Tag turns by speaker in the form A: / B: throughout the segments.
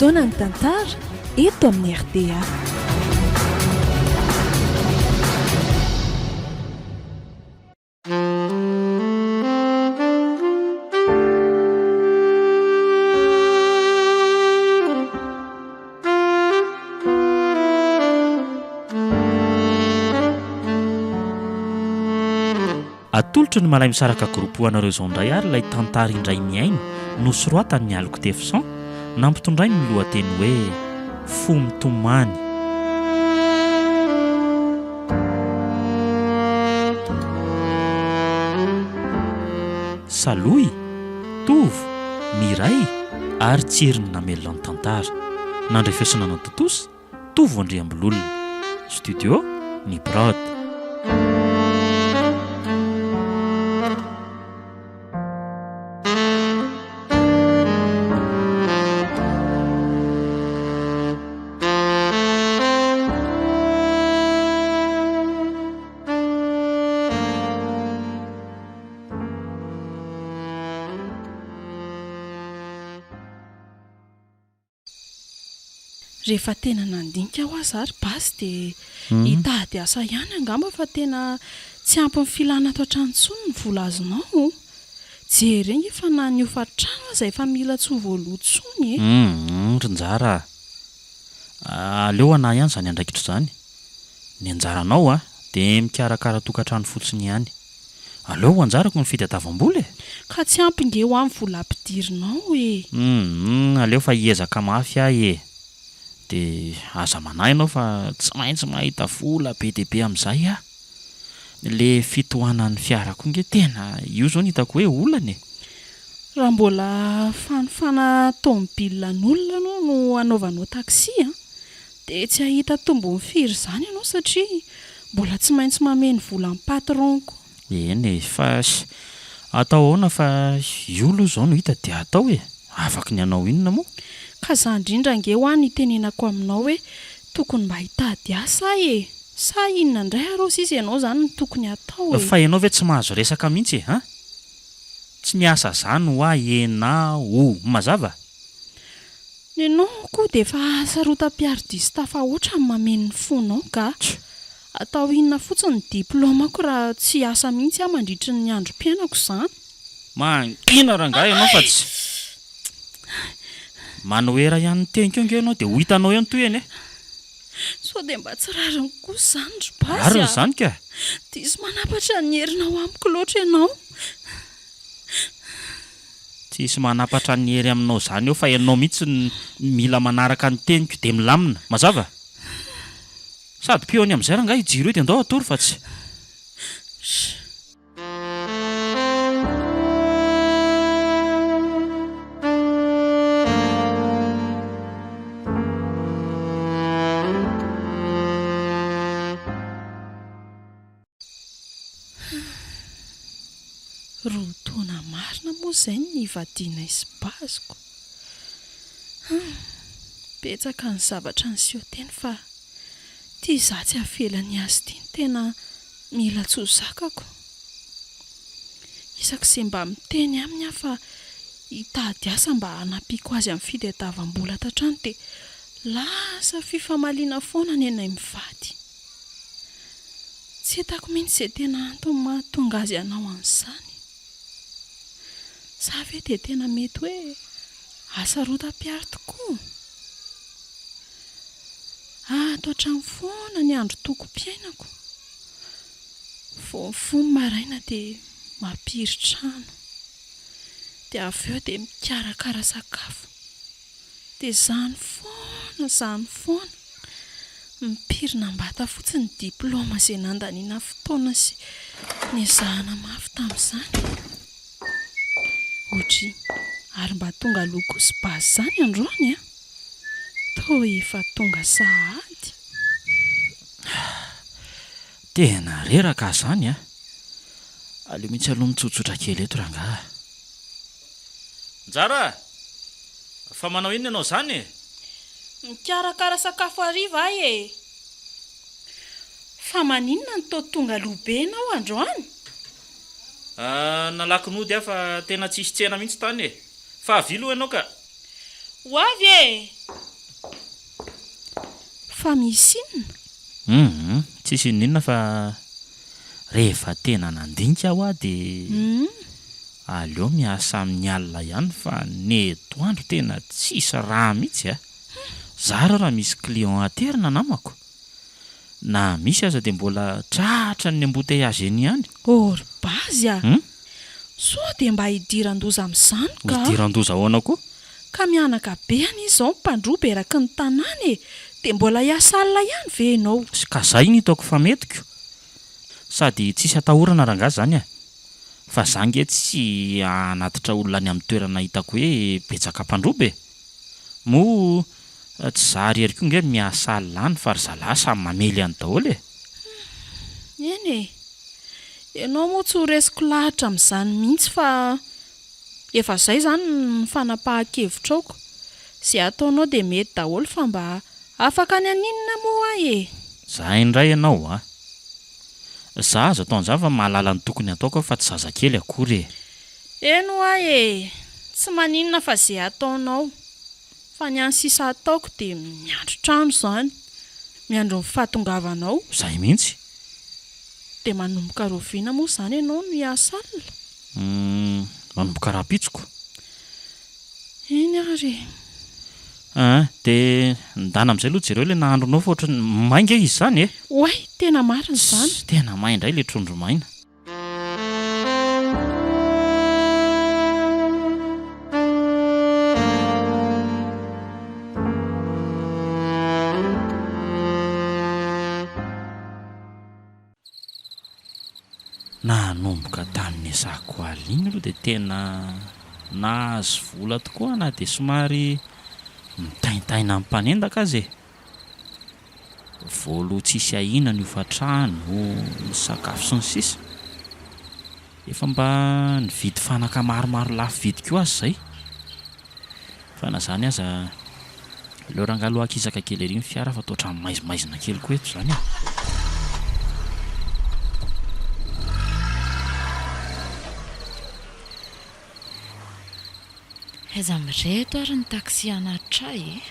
A: Fotoanan'ny tantara eto amin'ny rta.
B: Atolotry ny Malaimisaraka Group ho anareo izao indray ary ilay tantara indray mihaino nosoratan'i Aloky Tefson, nampitondrainy ny lohateny hoe Fo mitomany. Salohy, Tovo, Miray ary Tsiry no namelona ny tantara. Nandrefesina natontosa, Tovo Andriambololona. Studio, Ny Prod.
A: Rehefa tena nandinika aho aza ary basy dia hitady asa ihany angamba fa tena tsy ampy ny filana ato an-trano intsony ny vola azonao o! Jereo nge fa na ny hofan-trano aza efa mila tsy ho voaloa intsony e!
B: Humm ry Njara a! Aleo anah ihany izany andraikitra izany. Ny anjaranao a! Dia mikarakara tokantrano fotsiny ihany. Aleo ho anjarako ny fitadiavam-bola e!
A: Ka tsy ampy nge hoa ny vola ampidirinao e!
B: Humm aleo fa hiezaka mafy aho e! Dia aza manahy ianao fa tsy maintsy mahita vola be dia be amin'izay aho. Le fitohanan'ny fiara koa nge tena io izao no hitako hoe olana e!
A: Raha mbola fanofana tomobile an'olona aloha no anaovanao taxi an! Dia tsy hahita tombony firy izany ianao satria mbola tsy maintsy mameno vola amin'ny patron koa.
B: Eny e, fa atao ahoana fa io aloha izao no hita dia atao e, afaky ny hanao inona moa?
A: Ka za indrindra ange hoa no itenenako aminao hoe tokony mba hitady asa aho e! Sa inona indray ary hozy izy ianao izany no tokony hatao e?
B: Fa ianao ve tsy mahazo resaka mihitsy e, an? Tsy miasa zany hoa ianao, mazava?
A: Nenao koa dia efa hasarotam-piaro diso tafahoatra ny mameno ny fonao ka. Atao inona fotsiny ny diplaomako raha tsy hiasa mihitsy aho mandritry ny androm-piainako izany?
B: Mangina rangahy ianao fa tsy. Manohera ihany ny teniko eo ange ianao dia ho hitanao eo ny tohiny e!
A: Sao dia mba tsy rariny kosa izany ry Basy a!
B: Rariny izany ka!
A: Diso manapatra ny herinao amiko loatra ianao.
B: Tsisy manapatra ny hery aminao zany eo fa ianao mihitsy no mila manaraka ny teniko dia milamina. Mazava? Sady piony amin'izay rangahy io jiro io dia ndao hatory fa tsy.
A: Roa taona marina moa izay no nivadianay sy baziko. Hum, betsaka ny zavatra niseho teny fa ity izaho tsy avelany azy ity no tena mila tsy ho zakako. Isaky izay mba miteny aminy aho fa hitady asa mba hanampiako azy amin'ny fitadiavam-bola ato an-trano dia lasa fifamaliana foana ny anay mivady. Tsy hitako mihitsy izay tena antony mahatonga azy hanao an'izany. Sa ve dia tena mety hoe hasarotam-piaro tokoa? Ato an-trano foana ny androtokom-piainako. Vao mifoha ny maraina dia mampiry trano. Dia avy eo dia mikarakara sakafo. Dia izany foana, izany foana. Mipirina am-bata fotsiny ny diplaoma izay nandaniana fotoana sy niezahana mafy tamin'izany. Ohatry, ary mba tonga aloha koa sy base izany androany an! Toa efa tonga sahady.
B: Tena reraka aho izany an! Aleo mihitsy aloha mitsotsotra kely eto rangaha a! Njara a! Fa manao inona ianao izany e?
A: Mikarakara sakafo hariva aho e! Fa maninona no toa tonga aloha be ianao androany?
B: Nalaky nody aho fa tena tsisy tsena mihitsy tany e! Fa avia aloha ianao ka!
A: Ho avy e! Fa misy inona?
B: Hum, tsisy inon'inona fa rehefa tena nandinika aho hoa dia aleo miasa amin'ny alina ihany fa ny etoandro tena tsisy raha mihitsy a! Zara raha misy client aterina namako. Na misy aza dia mbola tratran'ny embouteillage eny ihany.
A: Oh ry Bazy a! Sao dia mba hidiran-doza amin'izany ka!
B: Hidiran-doza ahoana koa?
A: Ka mihanaka be anie izao ny mpandroba eraky ny tanàna e! Dia mbola hiasa alina ihany ve ianao?
B: Ka zay no hitako fa metiko. Sady tsisy atahorana rangahy zany a! Fa za nge tsy hanatitra olona any amin'ny toerana hitako hoe betsaka mpandroba e! Moa tsy za rery koa nge miasa alina any fa ry zalahy samy mamely any daholo e!
A: Eny e! Ianao moa tsy ho resiko lahatra amin'izany mihitsy fa efa izay izany ny fanapahan-kevitrao ko! Izay ataonao dia mety daholo fa mba afaka ny haninona moa aho e!
B: Za indray ianao a! Za aza atao an'izany fa mahalala ny tokony hataoko aho fa tsy zazakely akory e!
A: Eny hoa e! Tsy maninona fa ze ataonao. Fa ny any sisa ataoko dia miandry trano izany. Miandry ny fahatongavanao.
B: Zay mihitsy.
A: Dia manomboka rahoviana moa izany ianao no hiasa alina?
B: Humm, manomboka rahampitso ko.
A: Eny ary e.
B: Aa, dia ndana amin'izay aloha jereo ilay nahandronao fa ohatran'ny may nge izy izany e!
A: Oay, tena marina izany.
B: Tena may indray ilay trondro maina. Nanomboka tamin'ny niasako alina iny aloha dia tena nahazo vola tokoa aho na dia somary mitaintaina amin'ny mpanendaka aza e. Voaloha tsisy ahiana ny hofantrano, ny sakafo sy ny sisa Efa mba nividy fanaka maromaro lafo vidy koa aza izay. Fa na izany aza, aleo rangahy aloha akisaka kely ery ny fiara fa toa ohatran'ny maizimaizina kely koa eto izany e.
C: Aiza amin'ireto ary ny taxi hanatitra ahy e?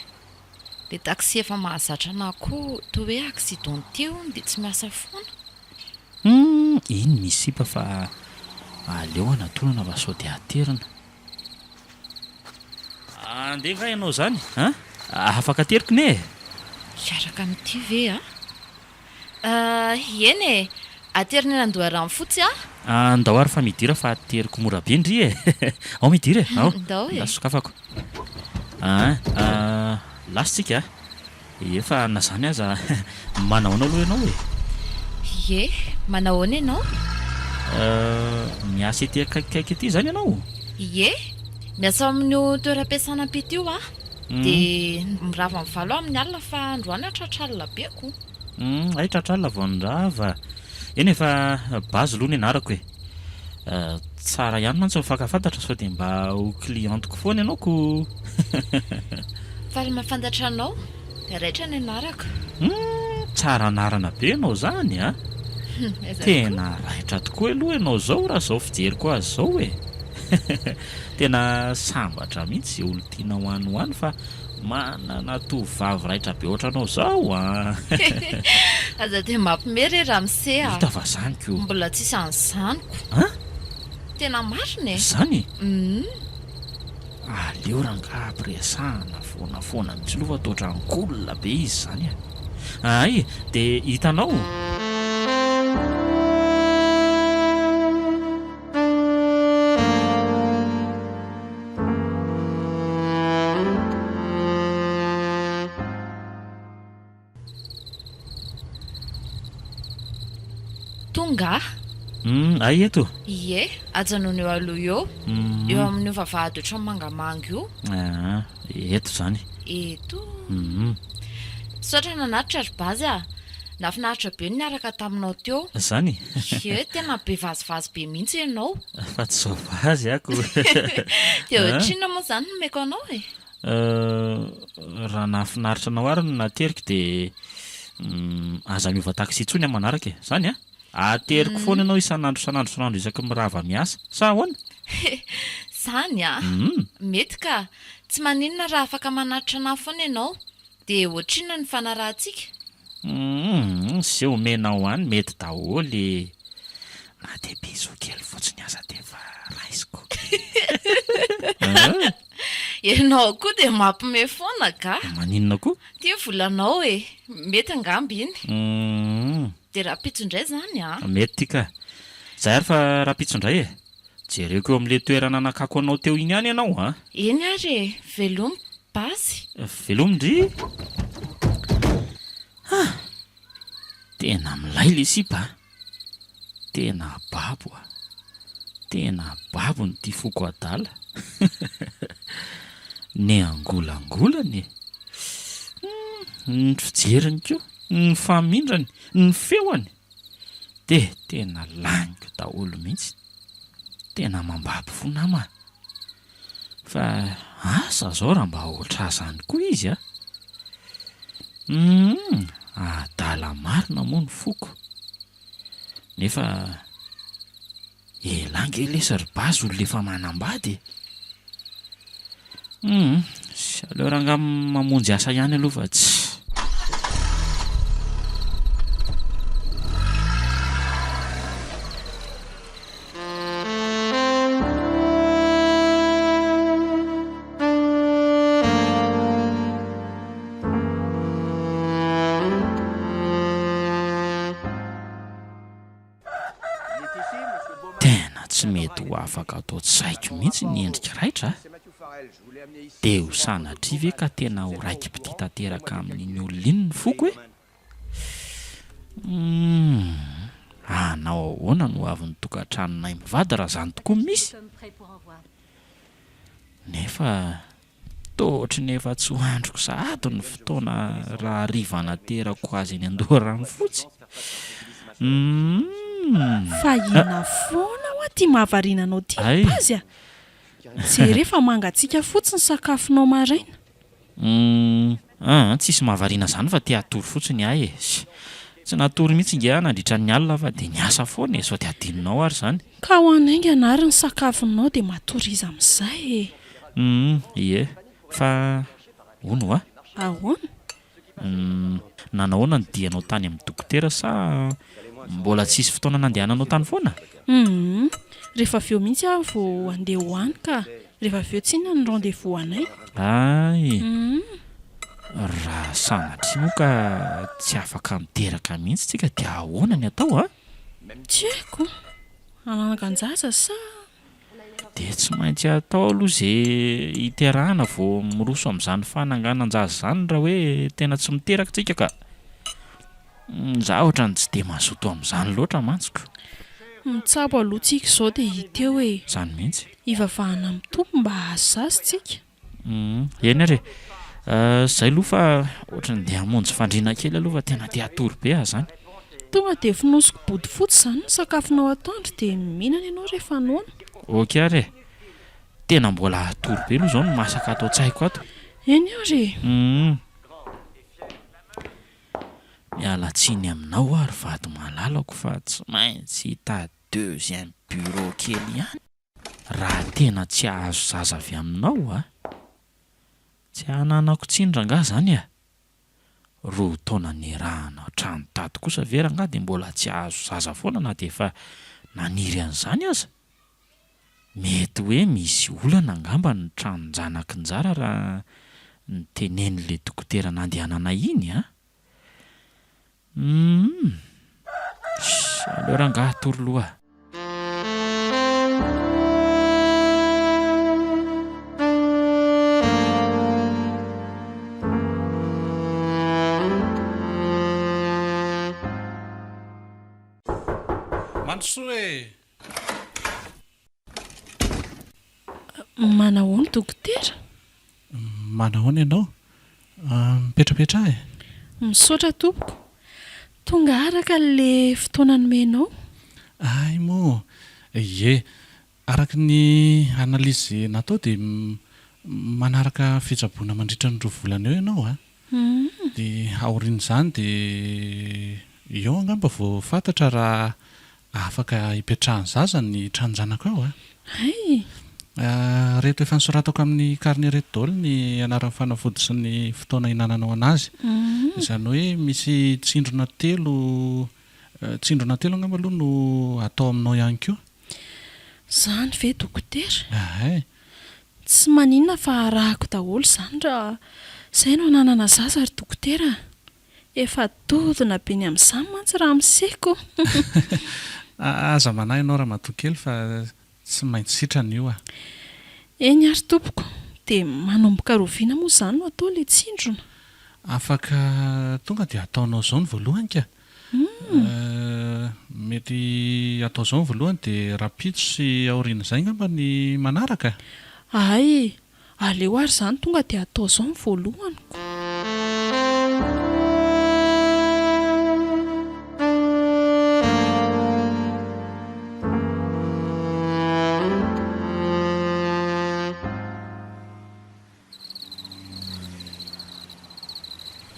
C: Ilay taxi efa mahazatra anà koa toa hoe accidenté hono dia tsy miasa foana.
B: Humm, iny misy sipa fa aleo anatonana fa sao dia aterina. Andeha nga ianao izany an? Afaka ateriko ne e!
C: Hiaraka amin'ity ve a? Eny e! Aterina eny Andoharanofotsy aho.
B: Andao ary fa midira fa ateriko mora be ndry e! Ao midira e! Ao!
C: Ndao e!
B: Lasa sokafako. Aa lasa tsika a! Ie fa na zany aza manahoana aloha ianao e?
C: Ie, manahoana ianao?
B: Miasa ety akaikikaiky ety izany ianao?
C: Ie, miasa ao amin'io toeram-piasana ampita io aho. Dia mirava amin'ny valo aho amin'ny alina fa androany aho tratra alina be ko.
B: Hay tratra alina vao nirava. Eny e fa Bazy aloha ny anarako e. Tsara ihany mantsy mifankafantatra sao dia mba ho cliente-ko foana ianao ko.
C: Faly mahafantatra anao. Raitra ny anarako.
B: Humm, tsara anarana be ianao izany a!
C: Aiza tokoa?
B: Tena raitra tokoa aloha ianao izao raha izao fijeriko azy izao e! Tena sambatra mihitsy izay olon-tianao any ho any fa Manana tovovavy raitra be ohatranao zao an!
C: Aza dia mampime re ramose a!
B: Hita fa zany ko!
C: Mbola tsisy an'izany ko!
B: An?
C: Tena marina e!
B: Zany?
C: Humm.
B: Aleo rangaha ampiresahana foana foana mihitsy aloha fa toa ohatran'ny cool be izy zany a! Hay! Dia hitanao?
C: Tonga aho.
B: Humm, hay eto?
C: Ie, ajanony eo aloha eo. Eo amin'io vavahady ohatran'ny mangamanga io.
B: Aa, eto izany.
C: Eto.
B: Humm.
C: Misaotra nanatitra ry Bazy a. Nahafinaritra be ny niaraka taminao teo.
B: Zany?
C: Ie, tena be vazivazy be mihitsy ianao.
B: Fa tsy zao vazy ako.
C: Dia ohatrinona moa izany no omeko anao e?
B: Raha nahafinaritra anao ary ny nateriko dia aza miova taxi intsony amin'ny manaraka e. Zany an? Ateriko foana ianao isan'andro isan'andro isan'andro isaky ny mirava miasa. Sa ahoana?
C: Zany an? Mety ka. Tsy maninona raha afaka manatitra anah foana ianao. Dia ohatrinona ny fanarahantsika?
B: Humm, ze omenao any mety daholo e! Na dia bisous kely fotsiny aza dia efa raisiko.
C: Ianao koa dia mampime foana ka!
B: Maninona koa?
C: Ity ny volanao e! Mety angamba iny.
B: Humm.
C: Dia rahampitso indray izany an!
B: Mety ity ka! Zay ary fa rahampitso indray e! Jereko eo amin'ilay toerana nakako anao teo iny ihany ianao an!
C: Eny ary e! Velomy basy!
B: Velomy ndry! Ah! Tena milay le sipa a! Tena babo a! Tena babo ny ity foko adala! Ny angolangolany e! Ny fijeriny koa, ny famindrany, ny feony! Dia tena laniko daholo mihitsy. Tena mambabo fo nama a! Fa asa zao raha mba ohatrazany koa izy a! Humm adala marina moa ny foko. Nefa elah nge lesy ry bazy olona efa manambady e! Humm aleo rangaha mamonjy asa ihany aloha fa tsy. Tena tsy mety ho afaka ato an-tsaiko mihitsy ny endrika raitra a! Dia ho sanatria ve ka tena ho raiki-pitia tanteraka amin'iny olona iny ny foko e? Humm, hanao ahoana ny hoavin'ny tokantranonay mivady raha izany tokoa no misy? Nefa toa ohatry ny efa tsy ho andriko sahady ny fotoana raha hariva hanaterako azy eny Andoharanofotsy. Humm.
A: Fa inona foana hoa ity mahavariana anao ity ry Pazy a? Jereo fa mangatsiaka fotsiny ny sakafonao maraina.
B: Humm aa tsisy mahavariana zany fa te hatory fotsiny ahy e! Tsy natory mihitsy nge aho nandritra ny alina fa dia niasa foana e! Sao dia adinonao ary zany?
A: Ka ho hanaingana ary ny sakafonao dia matoriza amin'izay e!
B: Humm ie fa hono hoa?
A: Ahoana?
B: Humm nanahoana ny dianao tany amin'ny dokotera sa mbola tsisy fotoana nandehananao tany foana?
A: Humm rehefa avy eo mihitsy aho vao handeha ho any ka, rehefa avy eo tsinona ny rendez-vous anay.
B: Hay! Raha sanatria moa ka tsy afaka miteraka mihitsy tsika dia ahoana ny atao an?
A: Tsy haiko, hanangan-jaza sa?
B: Dia tsy maintsy atao aloha ze hiterahana vao miroso amin'izany fananganan-jaza izany raha hoe tena tsy miteraka tsika ka. Za ohatran'ny tsy dia mazoto amin'izany loatra mantsy ko.
A: Mitsabo aloha tsika izao dia hita eo e.
B: Izany mihitsy.
A: Hivavahana amin'ny Tompo mba hahazo zaza tsika.
B: Humm eny ary e! Zay aloha fa ohatran'ny ndeha hamonjy fandriana kely aloha fa tena te hatory be aho zany.
A: Tonga dia fonosiko bodofotsy izany ny sakafonao atoandro dia mihinana ianao rehefa noana.
B: Ok ary e! Tena mbola hatory be aloha izao no masaka ato an-tsaiko ato.
A: Eny ary e!
B: Humm miala tsiny aminao aho ry vady malalako fa tsy maintsy hitady deuxième bureau kely ihany. Raha tena tsy hahazo zaza avy aminao a! Tsy hananako tsiny rangaha zany a! Roa taona niarahana hatrany tato kosa ve rangaha dia mbola tsy hahazo zaza foana na dia efa naniry an'izany aza? Mety hoe misy olana angamba ny tranon-janak'i Njara raha ny tenenin'ilay dokotera nandehanana iny a! Humm! Aleo rangaha hatory loha.
D: Mandrosoa e!
A: Manahoana dokotera?
D: Manahoana ianao? Mipetrapetraha e!
A: Misaotra tompoko. Tonga araka ilay fotoana nomenao.
D: Hay moa! Ie. Araka ny analyse natao dia manaraka fitsaboana mandritra ny roa volana eo ianao a! Dia aorian'izany dia eo angamba vao fantatra raha afaka hipetrahan'ny zaza ny tranon-janako ao a!
A: Hay!
D: Ireto efa nosoratako amin'ny carnet ireto daholo ny anaran'ny fanafody sy ny fotoana ihinananao anazy. Izany hoe misy tsindrona telo, tsindrona telo angamba aloha no atao aminao ihany koa.
A: Izany ve dokotera?
D: Ahay.
A: Tsy maninona fa arahako daholo izany raha izay no ananana zaza ry dokotera a! Efa dodona be ny amin'izany mantsy ramoseko.
D: Aza manahy ianao ramatoa kely fa tsy maintsy sitrana io a!
A: Eny ary tompoko, dia manomboka rahoviana moa izany no atao ilay tsindrona?
D: Afaka tonga dia ataonao izao ny voalohany ka! Mety atao izao ny voalohany dia rahampitso sy aorian'izay angamba ny manaraka?
A: Hay! Aleo ary izany tonga dia atao izao ny voalohany ko.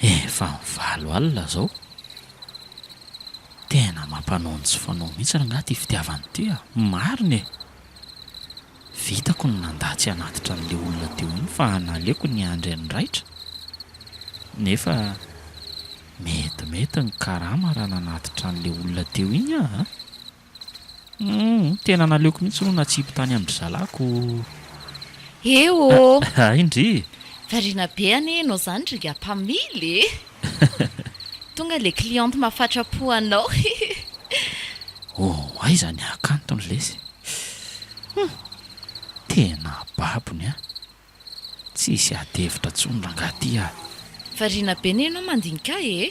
B: Efa valo alina izao. Tena mampanao ny tsy fanao mihitsy rangahy ity fitiavana ity a! Marina e! Vitako ny nandà tsy hanatitra an'ilay olona teo iny fa naleoko niandry an'i Raitra. Nefa metimety ny karama raha nanatitra an'ilay olona teo iny aho a! Humm, tena naleoko mihitsy aloha natsipy tany amin-dry zalahy ko.
C: He ô!
B: Hay ndry!
C: Variana be anie ianao izany ry mpamily e! Tonga ilay cliente mahafatra-po anao.
B: Oh, aiza ny hakantony lesy? Hum! Tena babony an! Tsisy ady hevitra tsony rangahy ty ah!
C: Variana be anie ianao mandinika ahy e!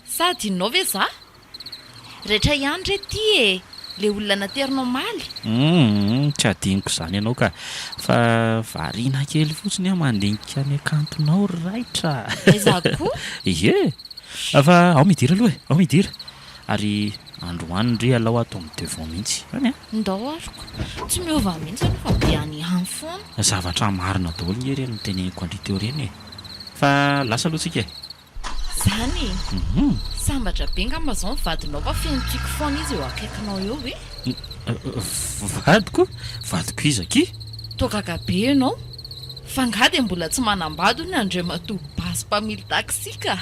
C: Sa adinonao ve za? Raitra ihany re ty e! Le olona naterinao omaly?
B: Humm! Tsy adinoko izany ianao ka! Fa variana kely fotsiny aho mandinika ny hakantonao ry Raitra!
C: Aiza koa?
B: Ie! Fa ao midira aloha e! Ao midira! Ary androany ndry alao ato amin'ny devant mihitsy. Any an!
C: Ndao aroko. Tsy miova mihitsy ianao fa be any ihany foana.
B: Zavatra marina daholo nge ireny noteneniko an-dry teo ireny e! Fa lasa aloha tsika e!
C: Zany e! Sambatra be ngamba zao ny vadinao fa feno tsiky foana izy eo akaikinao eo e!
B: Vadiko? Vadiko iza akia?
C: Toa gaga be ianao. Fa nga dia mbola tsy manambady hono Andriamatoa Basy mpamily taxi ka!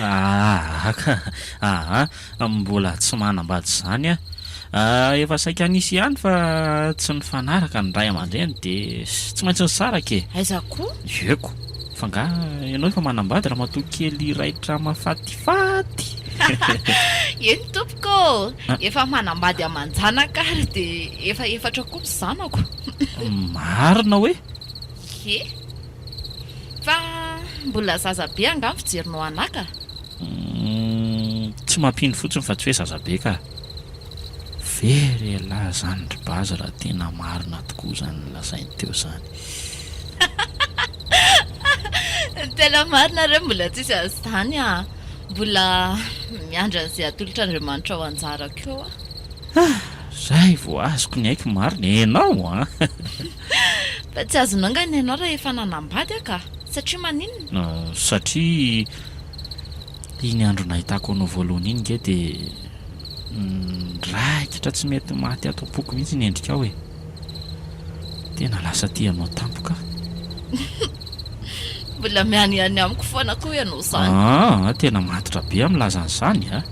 B: Aa ka! Aa mbola tsy manambady izany aho. Efa saika nisy ihany fa tsy nifanaraka ny ray aman-dreny dia tsy maintsy nisaraka e!
C: Aiza koa?
B: Eko! Fa nga ianao efa manambady ramatoa kely raitra mahafatifaty?
C: Eny tompoko ô! Efa manambady aman-janaka ary dia efa efatra koa ny zanako.
B: Marina hoe?
C: Ie. Fa mbola zaza be angaha ny fijerinao anà ka?
B: Tsy mampino fotsiny fa tsy hoe zaza be ka. Very elah zany ry Bazy raha tena marina tokoa zany nolazainy teo zany.
C: Ny tena marina re mbola tsisy an'izany ah. Mbola miandry an'izay atolotr'Andriamanitra ho anjarako eo aho.
B: Ah! Zay vao azoko ny aiko marina, enao an!
C: Fa tsy azonao nga ny anao raha efa nanambady aho ka! Satria maninona?
B: Satria iny andro nahitako anao voalohany iny nge dia niraikitra tsy mety maty ato am-poko mihitsy ny endrikao e! Tena lasa tia anao tampoka aho.
C: Mbola mihanihany amiko foana koa ianao izany.
B: Aa, tena matotra be aho milaza an'izany a!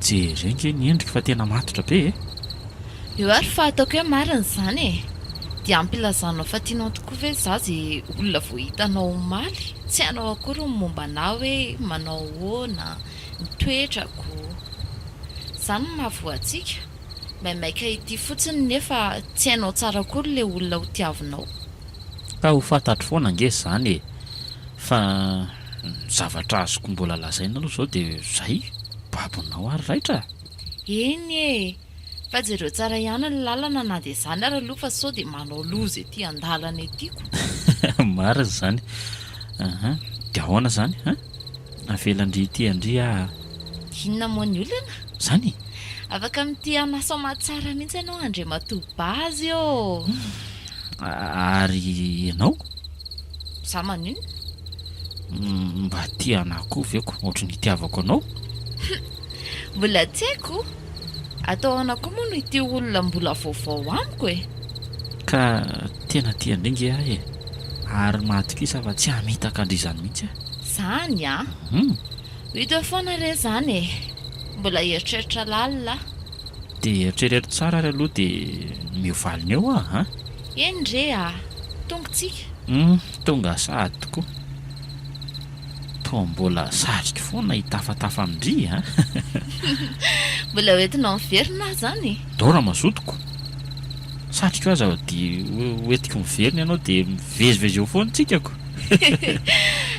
B: Jereo ange ny endriko fa tena matotra be e!
C: Eo ary fa ataoko hoe marina izany e! Dia ampilazanao fa tianao tokoa ve za ze olona vao hitanao omaly? Tsy hainao akory ny momba anah hoe manao ahoana, ny toetrako. Izany no mahavoa antsika. Maimaika hitia fotsiny nefa tsy hainao tsara akory ilay olona ho tiavinao.
B: Ka ho fantatro foana ange izany e! Fa ny zavatra azoko mbola lazaina aloha izao dia izay, babonao ary raitra a!
C: Eny e! Fa jereo tsara ihany ny lalana na dia izany ary aloha fa sao dia manao loza ety an-dalana ety ko!
B: Marina izany. Aha, dia ahoana izany an? Avelan-dry ity an-dry aho a!
C: Inona moa ny olana?
B: Izany e!
C: Afaka mitia an'asa aman-tsara mihitsy ianao Andriamatoa Bazy ô!
B: Ary ianao?
C: Za maninona?
B: Mba tia anah koa ve ko ohatry ny itiavako anao?
C: Mbola tsy haiko. Atao ahoana koa moa no hitia olona mbola vaovao amiko e?
B: Ka tena tia an-dry nge aho e! Ary matokisa fa tsy hamitaka an-dry izany mihitsy aho.
C: Zany an! Ho hita eo foana re izany e! Mbola hieritreritra lalina aho.
B: Dia eritrereto tsara ary aloha dia omeo valiny eo aho an!
C: Eny re a! Tonga tsika.
B: Hum, tonga sahady tokoa. Toa mbola satriko foana hitafatafa amin-dry a!
C: Mbola ho entinao miverina aho izany?
B: Ndao raha mazotoko. Satriko aza dia ho entiko miverina ianao dia mivezivezy eo foana tsika ko!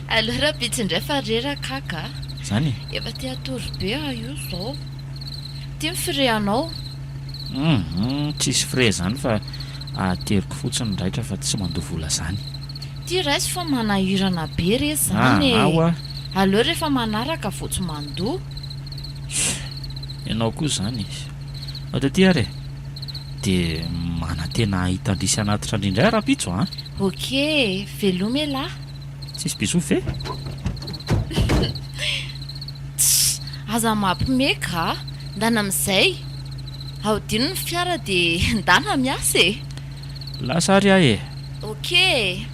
C: Aleo rahampitso indray fa reraka aho ka!
B: Izany e?
C: Efa te hatory be aho io izao. Ity ny frais anao.
B: Hum, tsisy frais izany fa ateriko fotsiny ny raitra fa tsy mandoa vola izany.
C: Ty raiso fa manahirana be re zany e!
B: Aa oa!
C: Aleo rehefa manaraka vao tsy mandoa.
B: Ianao koa izany e! Fa taty ary e! Dia manantena hahita an-dry sy hanatitra an-dry indray aho rahampitso an!
C: Ok e! Veloma elah!
B: Tsisy bisous ve?
C: Tss! Aza mampime ka! Ndana amin'izay! Ahodino ny fiara dia ndana miasa e!
B: Lasa ary aho e!
C: Ok e!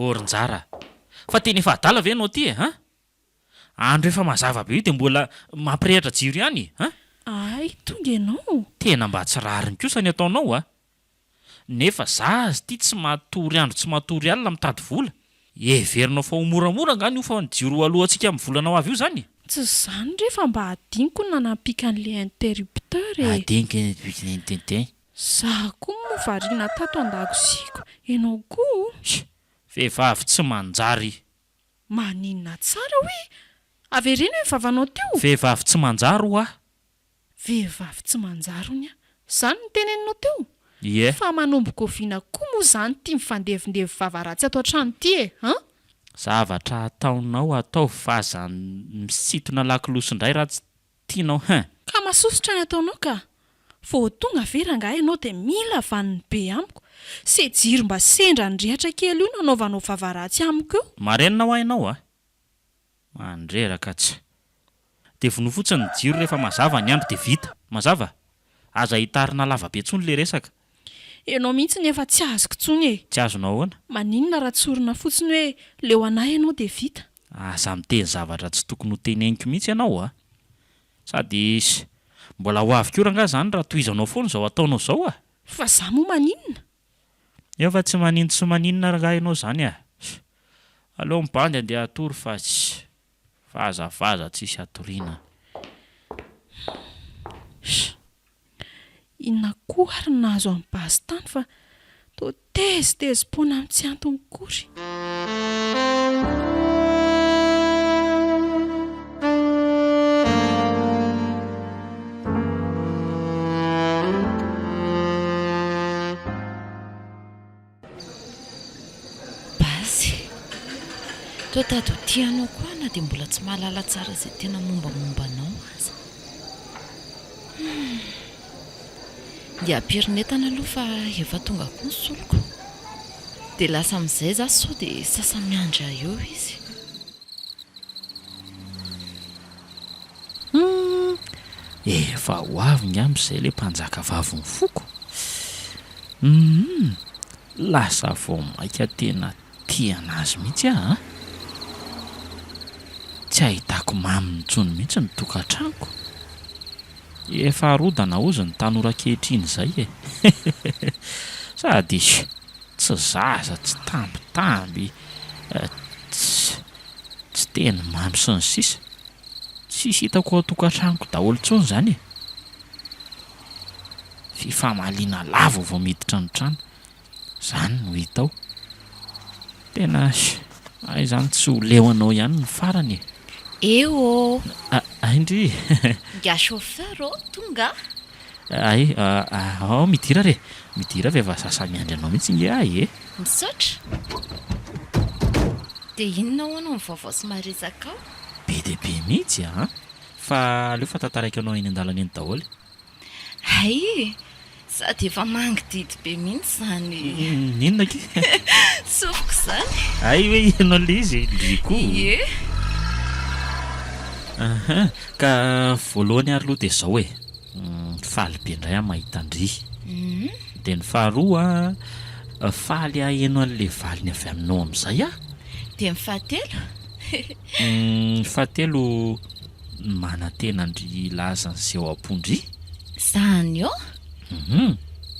B: Ô ry Njara a! Fa tena efa adala ve ianao ity e? An? Andro efa mazava be io dia mbola mampirehitra jiro ihany e? An?
A: Hay tonga ianao!
B: Tena mba tsy rariny kosa ny ataonao a! Nefa za aza ity tsy matory andro tsy matory alina mitady vola. Heverinao fa ho moramora angaha ny hofan'ny jiro ho aloantsika amin'ny volana ho avy io izany?
A: Tsy izany re fa mba adinoko ny nanampiaka an'ilay interrupteur e!
B: Adinoko ny nanampiaka ny interrupteur.
A: Za koa moa variana tato an-dakoziko, ianao koa o!
B: Vehivavy tsy manjary.
A: Maninona tsara hoe? Avereno hoe ny vavanao teo!
B: Vehivavy tsy manjary hoa.
A: Vehivavy tsy manjary hono aho. Zany no teneninao teo?
B: Ie.
A: Fa manomboka oviana koa moa zany ity mifandevindevy vava ratsy ato an-trano ity e? An?
B: Zavatra ataonao ataovy fa aza misintona lakolosy indray raha tsy tianao hein!
A: Ka masosotra ny ataonao ka! Vao tonga ve rangahy ianao dia mila vaniny be amiko? Se jiro mba sendra nirehatra kely io nanaovanao vava ratsy amiko io!
B: Marenina hoa ianao a! Mandreraka tsy. Dia vonoa fotsiny ny jiro rehefa mazava ny andro dia vita. Mazava? Aza hitarina lava be intsony le resaka.
A: Ianao mihitsy no efa tsy azoko intsony e!
B: Tsy azonao ahoana?
A: Maninona raha tsorina fotsiny hoe leo anah ianao dia vita?
B: Aza miteny zavatra tsy tokony ho teneniko mihitsy ianao a! Sady mbola ho avy koa rangaha izany raha tohizanao foana izao ataonao izao a!
A: Fa za moa maninona?
B: Efa tsy manino tsy maninona rangahy ianao izany a! Aleo mibandy andeha hatory fa tsy vazavaza tsisy hatoriana.
A: Sh! Inona koa ary no nahazo an'i Basy tany fa toa tezitezi-poana amin'ny tsy antony akory.
C: Basy. Toa tady ho tia anao koa aho na dia mbola tsy mahalala tsara izay tena mombamomba anao aza. Humm. Ndeha ampirin'entana aloha fa efa tonga koa ny soloko. Dia lasa amin'izay izaho sao dia sasa-miandry ahy eo izy.
B: Humm! Efa ho avy ngamba izay ilay mpanjaka vavin'ny foko. Humm! Lasa vao maika tena tia an'azy mihitsy aho an! Tsy ahitako maminy intsony mihitsy ny tokantranoko. Efa arodana hozy ny tanora ankehitriny izay e! Sady tsy zaza, tsy tambitamby, tsy tsy teny mamy sy ny sisa. Tsisy hitako ao an-tokantranoko daholo intsony izany e! Fifamaliana lava vao miditra ny trano, izany no hita ao. Tena hay izany tsy ho leo anao ihany ny farany e!
C: Eo ô!
B: Hay ndry!
C: Ingahy chauffeur ô, tonga a!
B: Hay, ao midira re! Midira fa efa sasa miandry anao mihitsy nge ahy e!
C: Misaotra! Dia inona hono ny vaovao sy maresaka ao?
B: Be dia be mihitsy an! Fa aleo fa tantaraiko anao eny an-dalana eny daholo.
C: Hay e! Sady efa mangididy be mihitsy izany.
B: Inona akia?
C: Sofiko izany.
B: Hay hoe heno an'ilay izy e! Ndry koa.
C: Ie.
B: Aha, ka voalohany ary aloha dia izao e! Faly be indray aho mahita an-dry. Dia ny faharoa, faly haheno an'ilay valiny avy aminao amin'izay aho.
C: Dia ny fahatelo?
B: Ny fahatelo, manantena an-dry hilaza an'izay ao am-pon-dry.
C: Izany ô?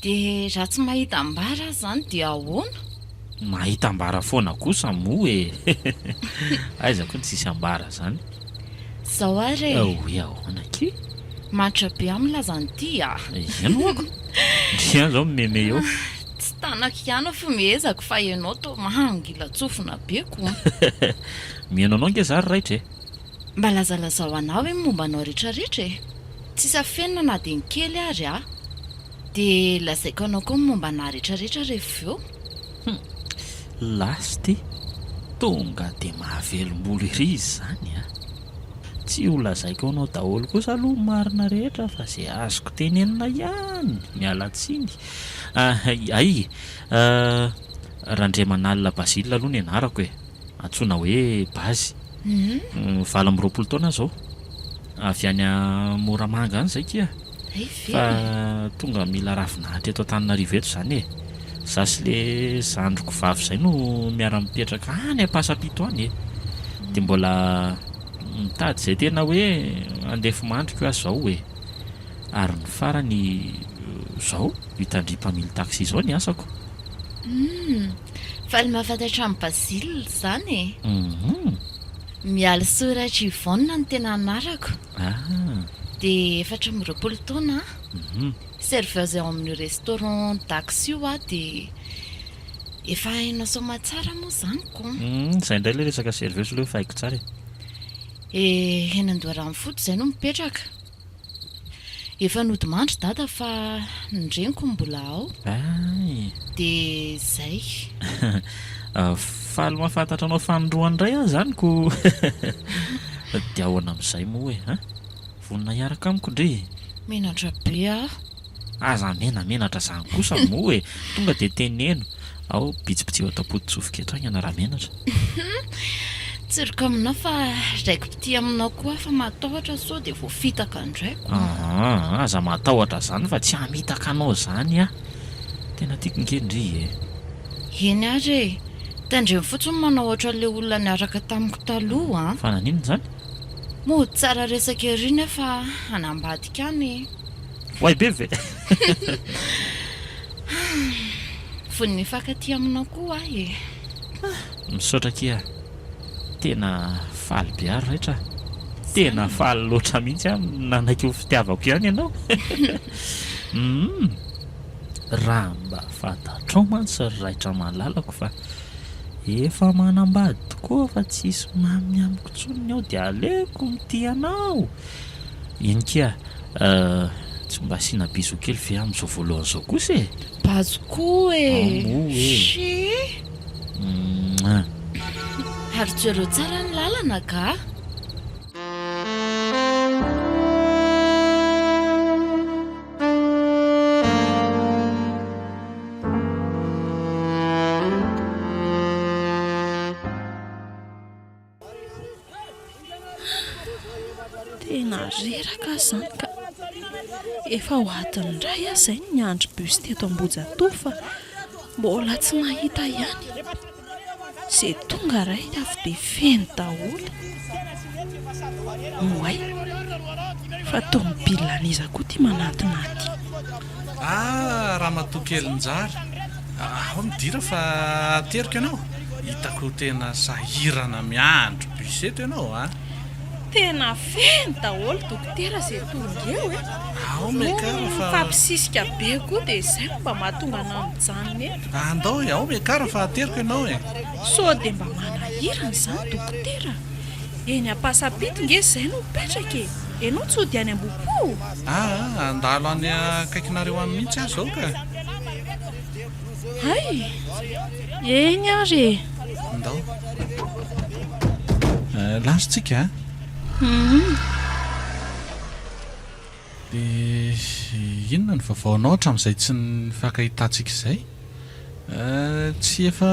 C: Dia raha tsy mahita ambara aho izany dia ahoana?
B: Mahita ambara foana kosa moa e! Aiza koa no tsisy ambara izany?
C: Izao ary e!
B: Hoe ahoana akia?
C: Manitra be aho milaza an'ity a!
B: Eny ho'ako! Ndry ihany izao mimeme eo.
C: Tsy tanako ihany ny fimehezako fa ianao toa mangilan-tsofina be ko!
B: Mihaino anao ange za ry raitra e!
C: Mba lazalazao anah hoe ny momba anao retraretra e! Tsisy afenina na dia ny kely ary ah! Dia lazaiko anao koa ny momba anah retraretra rehefa avy eo.
B: Hum! Lasa ity! Tonga dia mahavelom-bolo ery izy izany a! Tsy ho lazaiko anao daholo kosa aloha ny marina rehetra fa izay azoko tenenina ihany! Miala tsiny! Hay! Randriamanalina Basile aloha ny anarako e! Antsoina hoe Bazy. 28 taona aho izao. Avy any Moramanga any izay kia. Fa tonga mila ravinahitra eto Antananarivo eto izany e. Za sy le zandriko vavy izay no miara-mipetraka any Ampasampito any e. Dia mbola mitady izay tena hoe andefimandriko aho izao e. Ary ny farany izao hitandria mpamily taxi izao ny asako.
C: Humm! Faly mahafantatra an'i Basile izany e! Mialisoa Raitra Yvonne no tena anarako. Dia 24 taona aho. Serveuse ao amin'io restaurant Dax io aho dia efa hainao soamatsara moa izany ko.
B: Izay indray ilay resaka serveuse aloha efa haiko tsara e.
C: Eh, eny Andoharanofoto izay no mipetraka. Efa nodimandry dada fa ny reniko no mbola ao.
B: Ay!
C: Dia izay.
B: Faly mahafantatra anao fanindroany indray aho izany ko! Dia ahoana amin'izay moa e? An? Vonona hiaraka amiko ndry?
C: Menatra be aho.
B: Aza menamenatra izany kosa moa e! Tonga dia teneno. Ao, bitsibitsiho ato am-poto-tsofiko eto haingana raha menatra.
C: Tsoriko aminao fa raiki-pitia aminao koa aho fa matahotra sao dia voafitaka indray ko.
B: Aa, aza matahotra izany fa tsy hamitaka anao izany aho. Tena tiako nge ndry e.
C: Eny ary e! Tandremo fotsiny manao ohatran'ilay olona niaraka tamiko taloha an!
B: Fa naninona izany?
C: Mody tsara resaka ery nefa hanambadika any e!
B: Oay be ve?
C: Vonona hifankatia aminao koa aho e!
B: Misaotra akia a! Tena faly be aho ry raitra a! Tena faly loatra mihitsy aho nanaiky ho fitiavako ihany ianao! Humm! Raha mba fantatrao mantsy ry raitra malalako fa efa manambady tokoa fa tsisy mamy amiko intsony ny ao dia aleoko mitia anao! Eny kia, tsy mba asiana bisous kely ve amin'izao voalohany izao kosa e?
C: Bazo koa e!
B: Ao moa e!
C: Shii!
B: Mouah!
C: Ary jereo tsara ny lalana ga!
A: Tena reraka aho izany ka. Efa ho adiny iray aho izay no niandry bus teto Ambohijatovo fa mbola tsy nahita ihany. Izay tonga ray avy dia feno daholo. Oay! Fa tomobile an'iza koa ity manantona ahy ity?
D: Ah, ramatoa kely Njara, ao midira fa ateriko ianao, hitako tena sahirana miandry bus eto ianao a!
A: Tena feno daholo dokotera izay tonga eo e!
D: Ao miakara fa.
A: Mifampisisika be koa dia izay no mba mahatonga anah mijanona eto.
D: Andao e, ao miakara fa ateriko ianao e!
A: Sao dia mba manahirana izany dokotera? Eny Ampasampito nge izay no mipetraka e! Enao tsy hody any Ambohipo?
D: Aa, handalo any akaikinareo any mihitsy aho izao ka!
A: Hay! Eny ary e!
D: Ndao. Lasa tsika a!
A: Hum.
D: Dia inona no vaovaonao hatramin'izay tsy nifankahitantsika izay? Tsy efa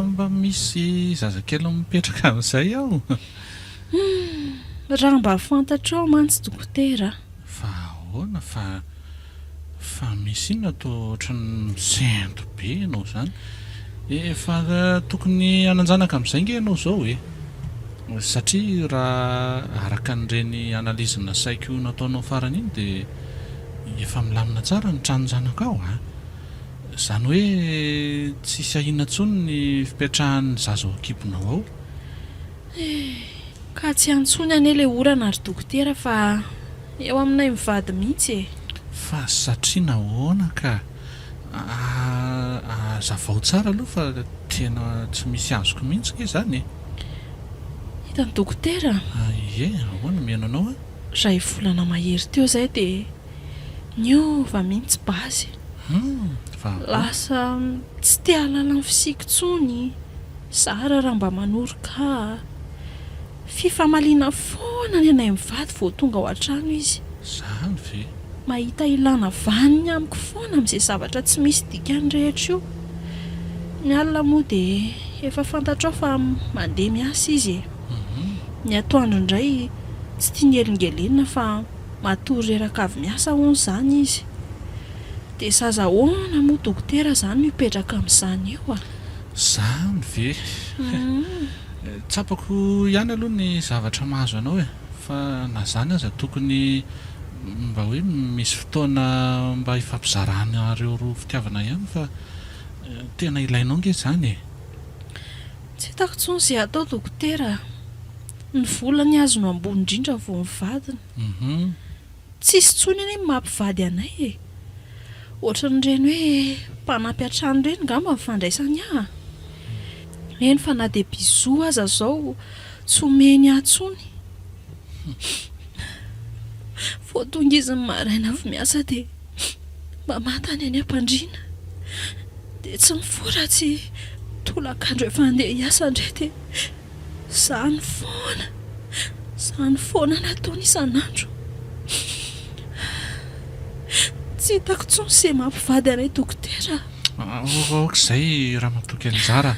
D: mba misy zazakely mipetraka amin'izay aho?
A: Humm, raha mba fantatrao mantsy dokotera a!
D: Fa ahoana fa fa misy inona toa ohatran'ny misento be ianao izany? Efa tokony hanan-janaka amin'izay ange ianao izao e! Satria raha araka an'ireny analyse nasaiko nataonao farany iny dia efa milamina tsara ny tranon-janakao a! Izany hoe tsisy ahiana intsony ny fipetrahan'ny zaza ao an-kibonao ao.
A: Eh! Ka tsy antsoiny anie ilay olana ry dokotera fa eo aminay mivady mihitsy e!
D: Fa satria nahoana ka? Hazavao tsara aloha fa tena tsy misy azoko mihitsy nge izany e!
A: Hitan'i dokotera?
D: Ie, ahoana mihaino anao aho?
A: Iray volana mahery teo izay dia niova mihitsy Bazy.
D: Hum, fa ahoana?
A: Lasa tsy te hahalala ny fisiako intsony. Zara raha mba manoroka ahy. Fifamaliana foana ny anay mivady vao tonga ao an-trano izy.
D: Zany ve?
A: Mahita ilana vaniny amiko foana amin'izay zavatra tsy misy dikany rehetra io. Ny alina moa dia efa fantatrao fa mandeha miasa izy e. Ny atoandro indray tsy tiany helingelenina fa matory reraka avy miasa hono izany izy. Dia zaza ahoana moa dokotera izany no hipetraka amin'izany eo a?
D: Zany ve? Tsapako ihany aloha ny zavatra mahazo anao e! Fa na zany aza tokony mba hoe misy fotoana mba hifampizaranareo roa fitiavana ihany fa tena ilainao nge zany e!
A: Tsy hitako intsony izay atao dokotera a! Ny vola ny azy no ambony indrindra vao ny vadiny. Tsisy intsony anie ny maha mpivady anay e! Ohatran'ireny hoe mpanampy an-trano ireny ngamba ny fandraisany ahy. Eny fa na dia bisous aza izao tsy omeny ahy intsony. Vao tonga izy ny maraina avy miasa dia mamantana eny am-pandriana. Dia tsy mifoha raha tsy tolakandro efa handeha hiasa indray dia Izany foana, izany foana no ataony isan'andro. Tsy hitako intsony izay mampivady anay dokotera
D: a. Aoka izay Ramatoa kely Njara a.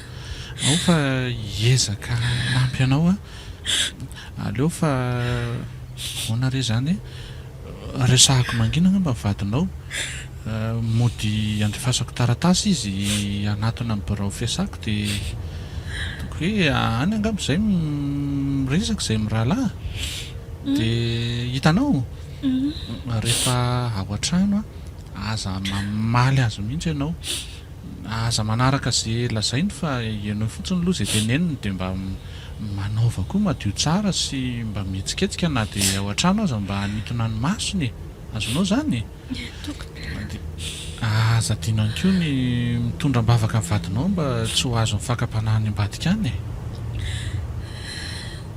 D: Ao fa hiezaka hanampy anao aho. Aleo fa ahoana re izany e? Resahako mangina angamba ny vadinao. Mody andefasako taratasy izy hanatona ny birao fiasako dia ataoko hoe any angamba izay miresaka izay mirahalahy. Dia hitanao? Rehefa ao an-trano aza mamaly azy mihitsy ianao. Aza manaraka ze lazainy fa henoy fotsiny aloha ze teneniny dia mba manaova koa madio tsara sy mba mihetsiketsika na dia ao an-trano aza mba hanintona ny masony e! Azonao zany e? Dia aza adino ihany koa ny mitondra am-bavaka ny vadinao mba tsy ho azon'ny fakam-panahy any ambadika any e!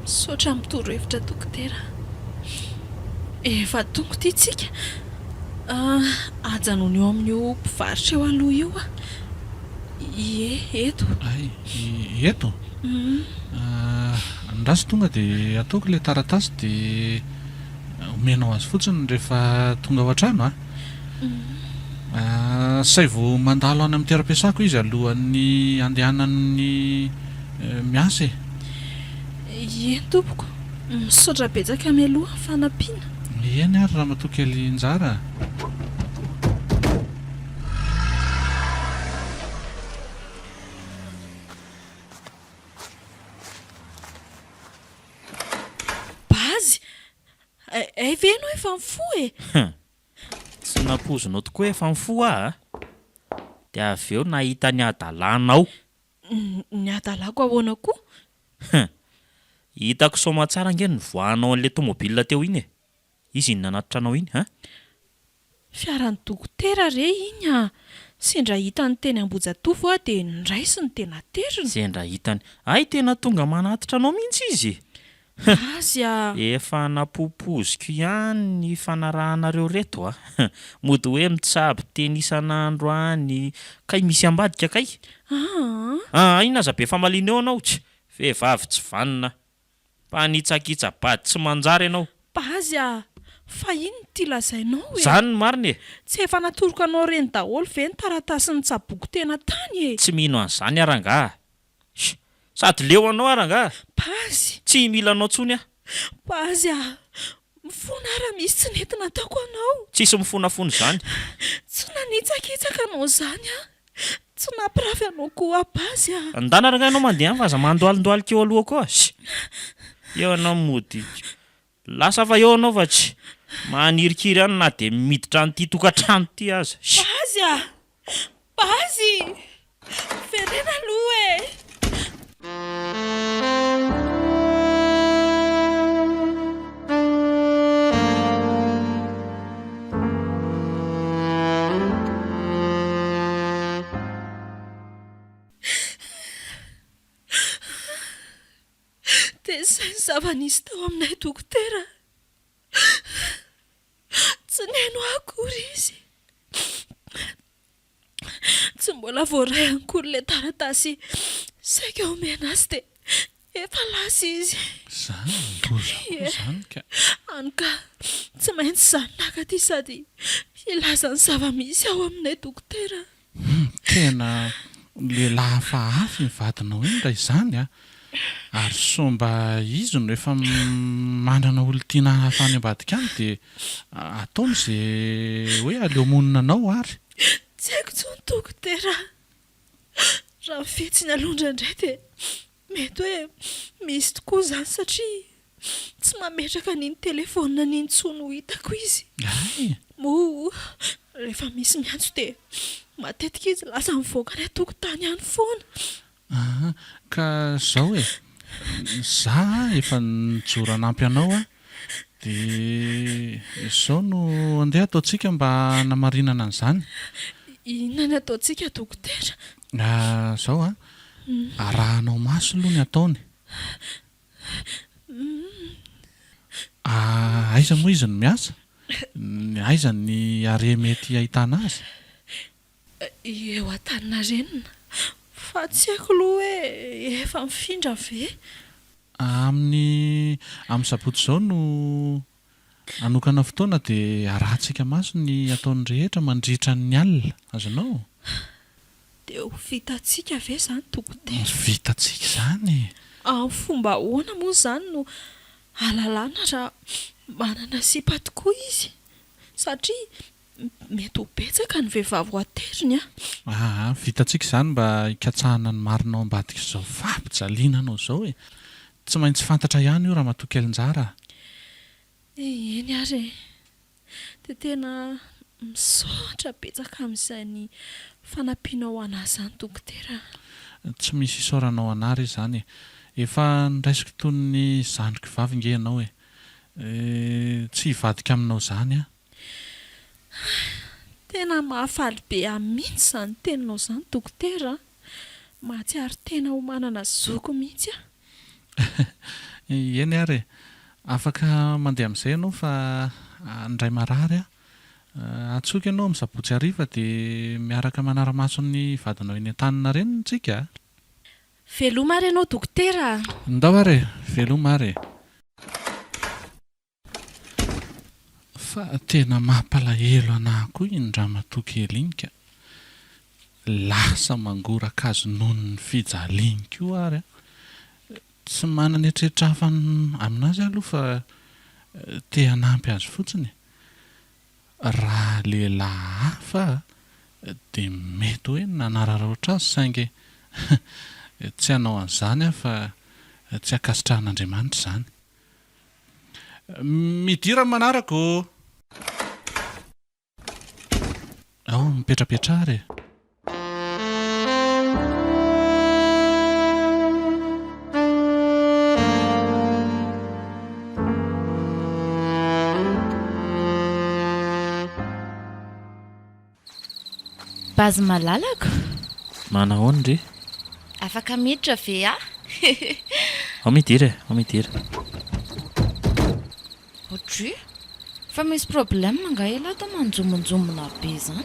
A: Misaotra amin'ny torohevitra dokotera. Efa tonga ity tsika. Ajanony eo amin'io mpivarotra eo aloha io aho. Ie, eto.
D: Hay, eto? Andraso tonga dia ataoko ilay taratasy dia omenao azy fotsiny rehefa tonga ao an-trano a. Asaivo mandalo any amin'ny toeram-piasako izy alohan'ny handehanany miasa e.
A: Eny tompoko. Misaotra betsaka mialoha ny fanampiana.
D: Eny ary ramatoa kely Njara a.
A: Bazy! Hay ve ianao efa mifoha e?
B: Hum! Tsy nampoizinao tokoa efa mifoha aho a! Dia avy eo nahita ny hadalanao.
A: Ny hadalako ahoana koa?
B: Hum! Hitako soamatsara ange ny nivoahanao an'ilay tomobile teo iny e! Iza iny nanatitra anao iny, hein?
A: Fiaran'ny dokotera re iny a! Sendra hitany teny Ambohijatovo aho dia noraisiny dia nateriny.
B: Sendra hitany. Hay tena tonga manatitra anao mihitsy izy e!
A: Azy a!
B: Efa napopoziko ihany ny fanarahanareo reto a! Mody hoe mitsabo teny isan'andro any, kay misy ambadika kay?
A: Aa!
B: Aa inona aza be famaliana eo anao? Tch! Vehivavy tsy vanona! Mpanitsakitsa-bady tsy manjary ianao!
A: Bazy a! Fa inona ity lazainao e?
B: Izany no marina e!
A: Tsy efa natoroko anao ireny daholo ve ny taratasy nitsaboako tena tany e?
B: Tsy mino an'izany aho rangaha. Sh! Sady leo anao aho rangaha!
A: Bazy!
B: Tsy mila anao intsony aho.
A: Bazy a! Mifona aho raha misy tsy nety nataoko anao.
B: Tsisy mifonafona izany.
A: Tsy nanitsakitsaka anao izany aho. Tsy nampirafy anao koa aho Bazy a!
B: Ndana rangaha ianao mandeha any fa aza mandoalindoalika eo alohako eo a! Sh! Eo ianao mody. Lasa fa eo ianao fa tsy manirikiry any na dia miditra an'ity tokantrano ity aza. Sh!
A: Bazy a! Bazy! Miverena aloha e! Dia izay ny zava-nisy tao aminay dokotera. Tsy nihaino ahy akory izy. Tsy mbola voaray akory ilay taratasy saika homena azy dia efa lasa izy.
D: Izany loza koa izany ka.
A: Hany ka tsy maintsy izaho no naka aty sady hilaza ny zava-misy ao aminay dokotera.
D: Hum, tena lehilahy hafahafa iny vadinao iny raha izany a! Ary sao mba izy no efa manana olon-tiana hafa any ambadika any dia ataony ze hoe aleo monina anao ary.
A: Tsy haiko intsony dokotera a! Raha ny fihetsiny aloha indraindray dia Mety hoe misy tokoa izany satria tsy mametraka an'iny telefaonina-ny intsony ho hitako izy. Moa rehefa misy miantso dia matetika izy lasa mivoaka any an-tokotany any foana.
D: Aa ka zao e, za efa nijoro hanampy anao aho dia izao no andeha ataontsika mba hanamarinana an'izany.
A: Inona ny ataontsika dokotera?
D: Aa zao an, Arahanao maso aloha ny ataony. Aiza moa izy no miasa? Aiza ny arrêt mety ahitana azy?
A: Eo Antaninarenina. Fa tsy haiko aloha hoe efa mifindra ve?
D: Amin'ny amin'ny sabotsy izao no hanokana fotoana dia arahantsika maso ny ataony rehetra mandritra ny alina. Azonao?
A: Dia ho vitantsika ve izany dokotera?
D: Vitantsika izany e!
A: Amin'ny fomba ahoana moa izany no ahalalana raha manana sipa tokoa izy? Satria mety ho betsaka ny vehivavy ho ateriny an!
D: Aa, vitantsika izany mba hikatsahana ny marina ao ambadik'izao fampijaliana anao izao e! Tsy maintsy fantatra ihany io Ramatoa Kelinjara a!
A: Eny ary e! Dia tena misaotra betsaka amin'izany fanampianao anah izany dokotera a.
D: Tsy misy isaoranao anah re izany e. Efa noraisiko toy ny zandriko vavy nge ianao e. Tsy hivadika aminao izany aho.
A: Tena mahafaly be ahy mihitsy izany teninao izany dokotera a. Mahatsiaro tena ho manana zoky mihitsy aho.
D: Eny ary e! Afaka mandeha amin'izay ianao fa handray marary aho. Antsoiko ianao amin'ny sabotsy hariva dia miaraka manara-maso ny vadinao eny Antaninarenina tsika a!
A: Veloma ary ianao dokotera a!
D: Ndao ary e! Veloma ary e! Fa tena mampalahelo anah koa iny ramatoa kely iny ka. Lasa mangoraka azy noho ny fijaliany koa ary an. Tsy manana eritreritra hafa aminazy aho aloha fa te hanampy azy fotsiny e. Raha lehilahy hafa dia mety hoe nanararaotra azy saingy tsy hanao an'izany aho fa tsy ankasitrahan'Andriamanitra izany. Midira amin'ny manaraka ô! Ao, mipetrapetraha ary e!
C: Bazy malalako.
B: Manahoana ndry?
C: Afaka miditra ve aho?
B: Ao midira e, ao midira.
C: Odry, fa misy problème angaha ialahy toa manjombonjombona be izany?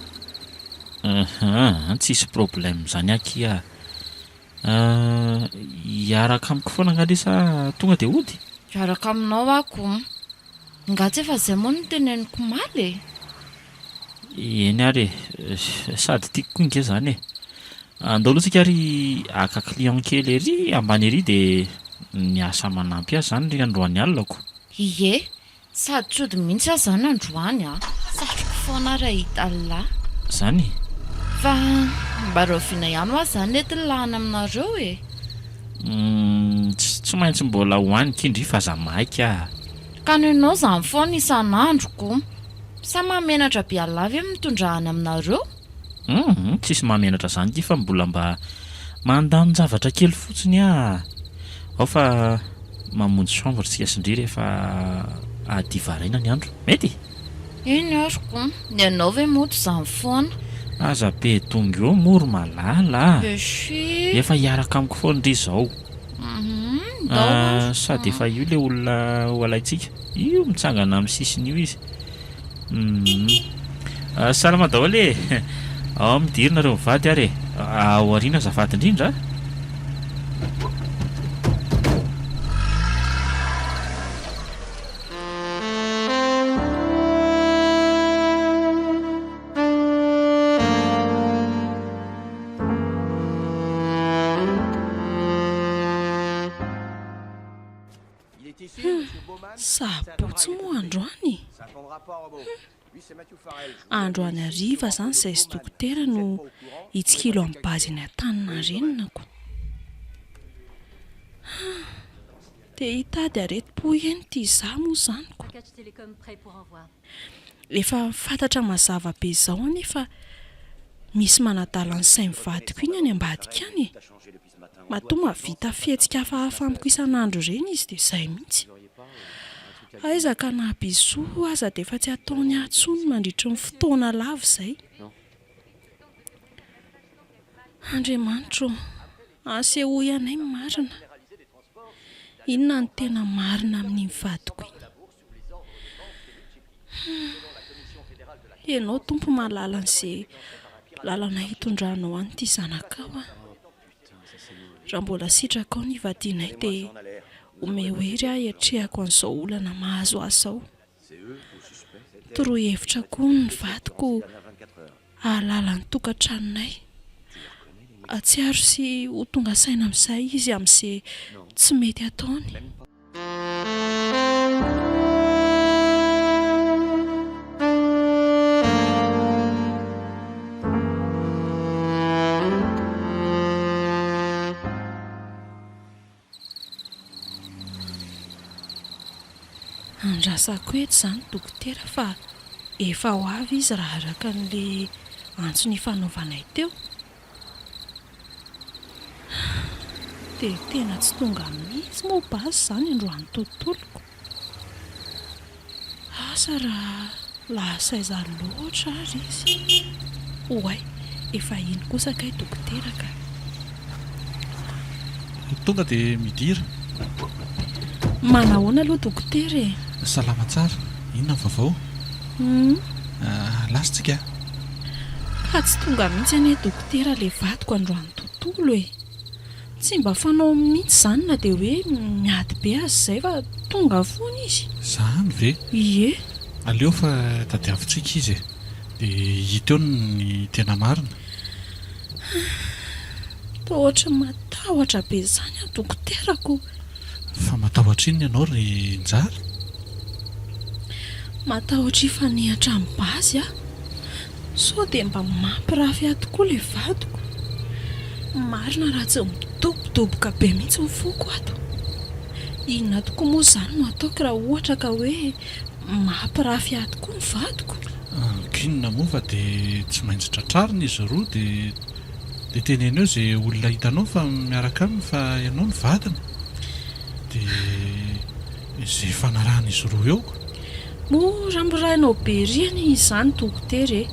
B: Ahaa, tsisy problème izany akia a. Hiaraka amiko foana angaha ndry sa tonga dia hody?
C: Hiaraka aminao aho ko. Nga tsy efa izay moa no noteneniko omaly e?
B: Eny ary e, sady tiako koa nge zany e. Andao aloha tsika ary haka client kely ery ambany ery dia miasa manampy azy zany ry androany alina ko.
C: Ie, sady tsy hody mihitsy aho zany androany a! Satriko foana ary hahita an'lah.
B: Zany?
C: Fa mba rahoviana ihany hoa zany lety ny lahany aminareo e?
B: Humm, tsy maintsy mbola ho any kindry fa aza maika a!
C: Ka nenao zany foana isan'andro ko! Sa mahamenatra be Allah ve mitondra any aminareo?
B: Humm, tsisy mahamenatra zany ity fa mbola mba mandamin-javatra kely fotsiny ah! Ao fa mamonjy chambre tsika sy ndry rehefa hadiva haraina ny andro. Mety?
C: Eny ary ko! Ny anao ve moa to zany foana?
B: Aza be dongy eo moa ry malala ah!
C: Eshi!
B: Efa hiaraka amiko foana ndry izao.
C: Humm, ndao ary.
B: Sady efa io le olona ho alaintsika. Io mitsangana amin'ny sisiny io izy. Humm. Salama daholo e! Ao midira nareo mivady ary e! Ao aoriana azafady indrindra a!
A: Hum, sabotsy moa androany e! Hum, androany hariva izany izay sy dokotera no hitsikilo amin'ny base eny Antaninarenina ko. Hum, te hitady aretim-po eny ity izaho moa izany ko. Efa fantatra mazava be izao anie fa misy manadala ny sain'ny vadiko iny any ambadika any e! Matoa mahavita fihetsika hafahafa amiko isan'andro ireny izy dia izay mihitsy. Aiza ka na bisous aza dia efa tsy ataony ahy intsony mandritry ny fotoana lava izay. Andriamanitra ô, asehoy anay ny marina. Inona no tena marina amin'iny vadiko iny? Humm. Ianao Tompo mahalala an'izay lalana hitondranao an'ity zanakao aho. Raha mbola sitrakao ny hivadianay dia omeo hery aho hiatrehako an'izao olana mahazo ahy izao. Toroy hevitra koa ny vadiko hahalala ny tokantranonay. Hahatsiaro sy ho tonga saina amin'izay izy amin'izay tsy mety ataony. Andrasako eto izany dokotera fa efa ho avy izy raha araka an'ilay antso nifanaovanay teo. Dia tena tsy tonga mihitsy moa basy izany androany tontoloko. Asa raha lasa aiza loatra ary izy. Oay, efa iny kosa kay dokotera ka.
D: Tonga dia midira.
A: Manahoana aloha dokotera e?
D: Salama tsara. Inona ny vaovao? Lasa tsika a!
A: Ka tsy tonga mihitsy anie dokotera le vadiko androany tontolo e! Tsy mba fanao mihitsy izany na dia hoe miady be aza izay fa tonga foana izy.
D: Izany ve?
A: Ie.
D: Aleo fa tadiavintsika izy e! Dia hita eo ny tena marina.
A: Toa ohatry ny matahotra be izany aho dokotera ko!
D: Fa matahotra inona ianao ry Njara?
A: Matahotra hifanehatra amin'ny bazy aho. Sao dia mba mampirafy ahy tokoa ilay vadiko. Marina raha tsy midobodoboka be mihitsy ny foko ato. Inona tokoa moa izany no ataoko raha ohatra ka hoe mampirafy ahy tokoa ny vadiko?
D: Ankinina moa fa dia tsy maintsy tratrarina izy roa dia Dia teneno eo ze olona hitanao fa miaraka aminy fa ianao no vadiny. Dia ze ifanarahan'izy roa eo.
A: Moramorainao be ery anie izany dokotera e!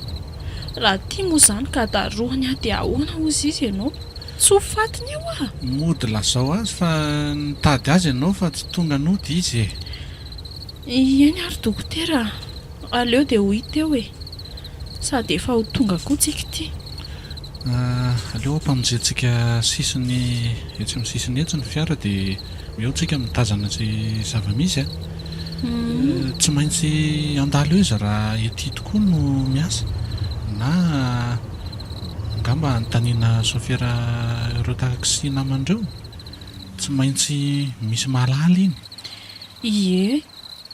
A: Raha tia moa izany ka darohany aho dia ahoana hozy izy ianao? Tsy ho fatiny eo aho!
D: Mody lazao azy fa nitady azy ianao fa tsy tonga nody izy e!
A: Eny ary dokotera a! Aleo dia ho hita eo e! Sady efa ho tonga koa tsika ity.
D: Aleo ampamonjentsika sisiny etsy amin'ny sisiny etsy ny fiara dia eo tsika mitazana izay zava-misy a! Tsy maintsy handalo eo izy raha ety tokoa no miasa na angamba anontaniana sôfera ireo taxi namany ireo. Tsy maintsy misy mahalala iny.
A: Ie,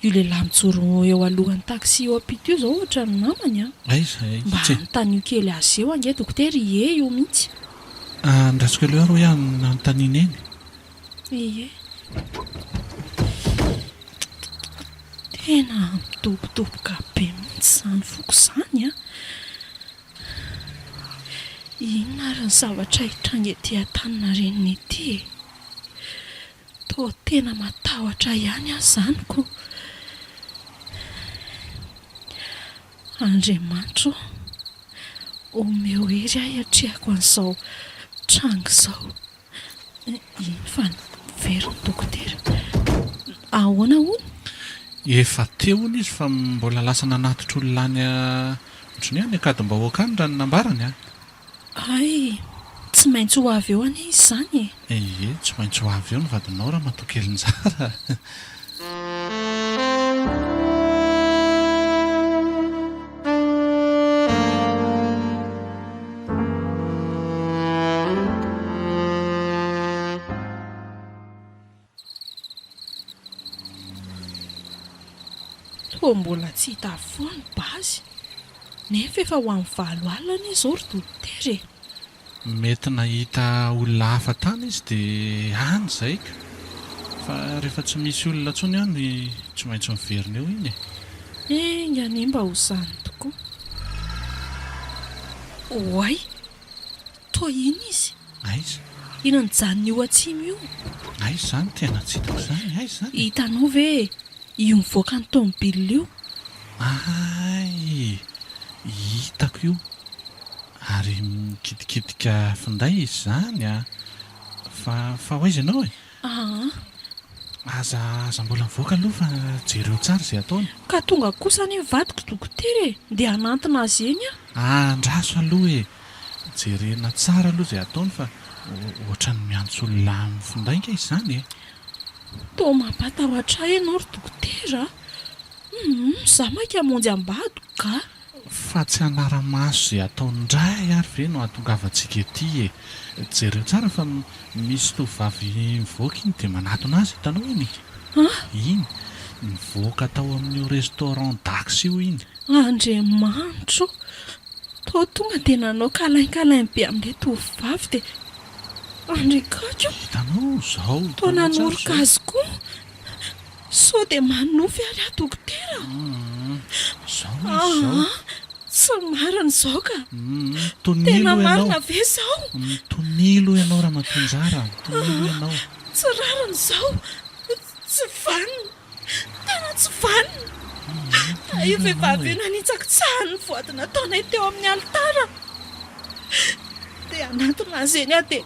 A: io lehilahy mijoro eo alohan'ny taxi eo ampita io izao ohatran'ny namany an!
D: Aiza?
A: Mba
D: Itsy e?
A: anontanio kely azy eo ange dokotera, ie io mihitsy.
D: Andraso kely eo ary hoe anontaniana eny.
A: Ie. Tena midobodoboka be mihitsy izany foko izany an! Inona ary ny zavatra hitranga ety Antaninarenina ety e? Toa tena matahotra ihany aho izany ko! Andriamanitra ô! Omeo hery aho hiatrehako an'izao tranga izao. Iny fa niverina dokotera. Ahoana hono?
D: Efa teo hono izy fa mbola lasa nanatitra olona any ohatran'ny hoe any Ankadimbahoaka any raha ny nambarany an!
A: Hay! Tsy maintsy ho avy eo anie izy izany e!
D: Ie, tsy maintsy ho avy eo ny vadinao ramatoa kely Njara a!
A: Toa mbola tsy hita avokoa ny base, nefa efa ho amin'ny 8 alina anie izao ry dokotera e!
D: Mety nahita olona hafa tany izy dia any izay ka! Fa rehefa tsy misy olona intsony any tsy maintsy miverina eo iny e!
A: Enga anie mba ho izany tokoa. Oay! Toa iny izy.
D: Aiza?
A: Iny nijanona io atsimo io.
D: Aiza izany? Tena tsy hitako izany. Aiza izany e?
A: Hitanao ve e? Io mivoaka ny tomobile io.
D: Hay! Hitako io. Ary mikitikitika finday izy izany a! Fa fa ho aiza ianao e?
A: Aa.
D: Aza aza mbola mivoaka aloha fa jereo tsara izay ataony.
A: Ka tonga kosa anie ny vadiko dokotera e! Ndeha hanantona azy eny aho.
D: Andraso aloha e! Jerena tsara aloha izay ataony fa ohatran'ny miantso olona amin'ny finday nga izany e!
A: Toa mampatahotra ahy ianao ry dokotera a! Humm, za maika hamonjy am-badiko ka!
D: Fa tsy hanara-maso izay ataony indray ary ve no hahatongavantsika ety e! Jereo tsara fa misy tovovavy mivoaka iny dia manatona azy, hitanao iny? Iny, nivoaka tao amin'io restaurant Dax io iny.
A: Andriamanitro o! Toa tonga dia nanao câlin câlin be amin'ilay tovovavy dia Andriakako o!
D: Hitanao izao,
A: Toa
D: hitanao tsara
A: nanoroka
D: izao.
A: azy koa. Sao dia manofy ary aho dokotera a!
D: Izao izy izao.
A: Aa! Tsy marina izao ka!
D: Mitonilo
A: Tena
D: ianao.
A: marina ve izao?
D: Mitonilo ianao Ramatoa Njara a! Mitonilo ianao.
A: Tsy rariny izao! Tsy vanona! Tena tsy vanona! Io vehivavy io nanitsakitsahany ny voady nataonay teo amin'ny alitara. Dia hanantona azy eny aho dia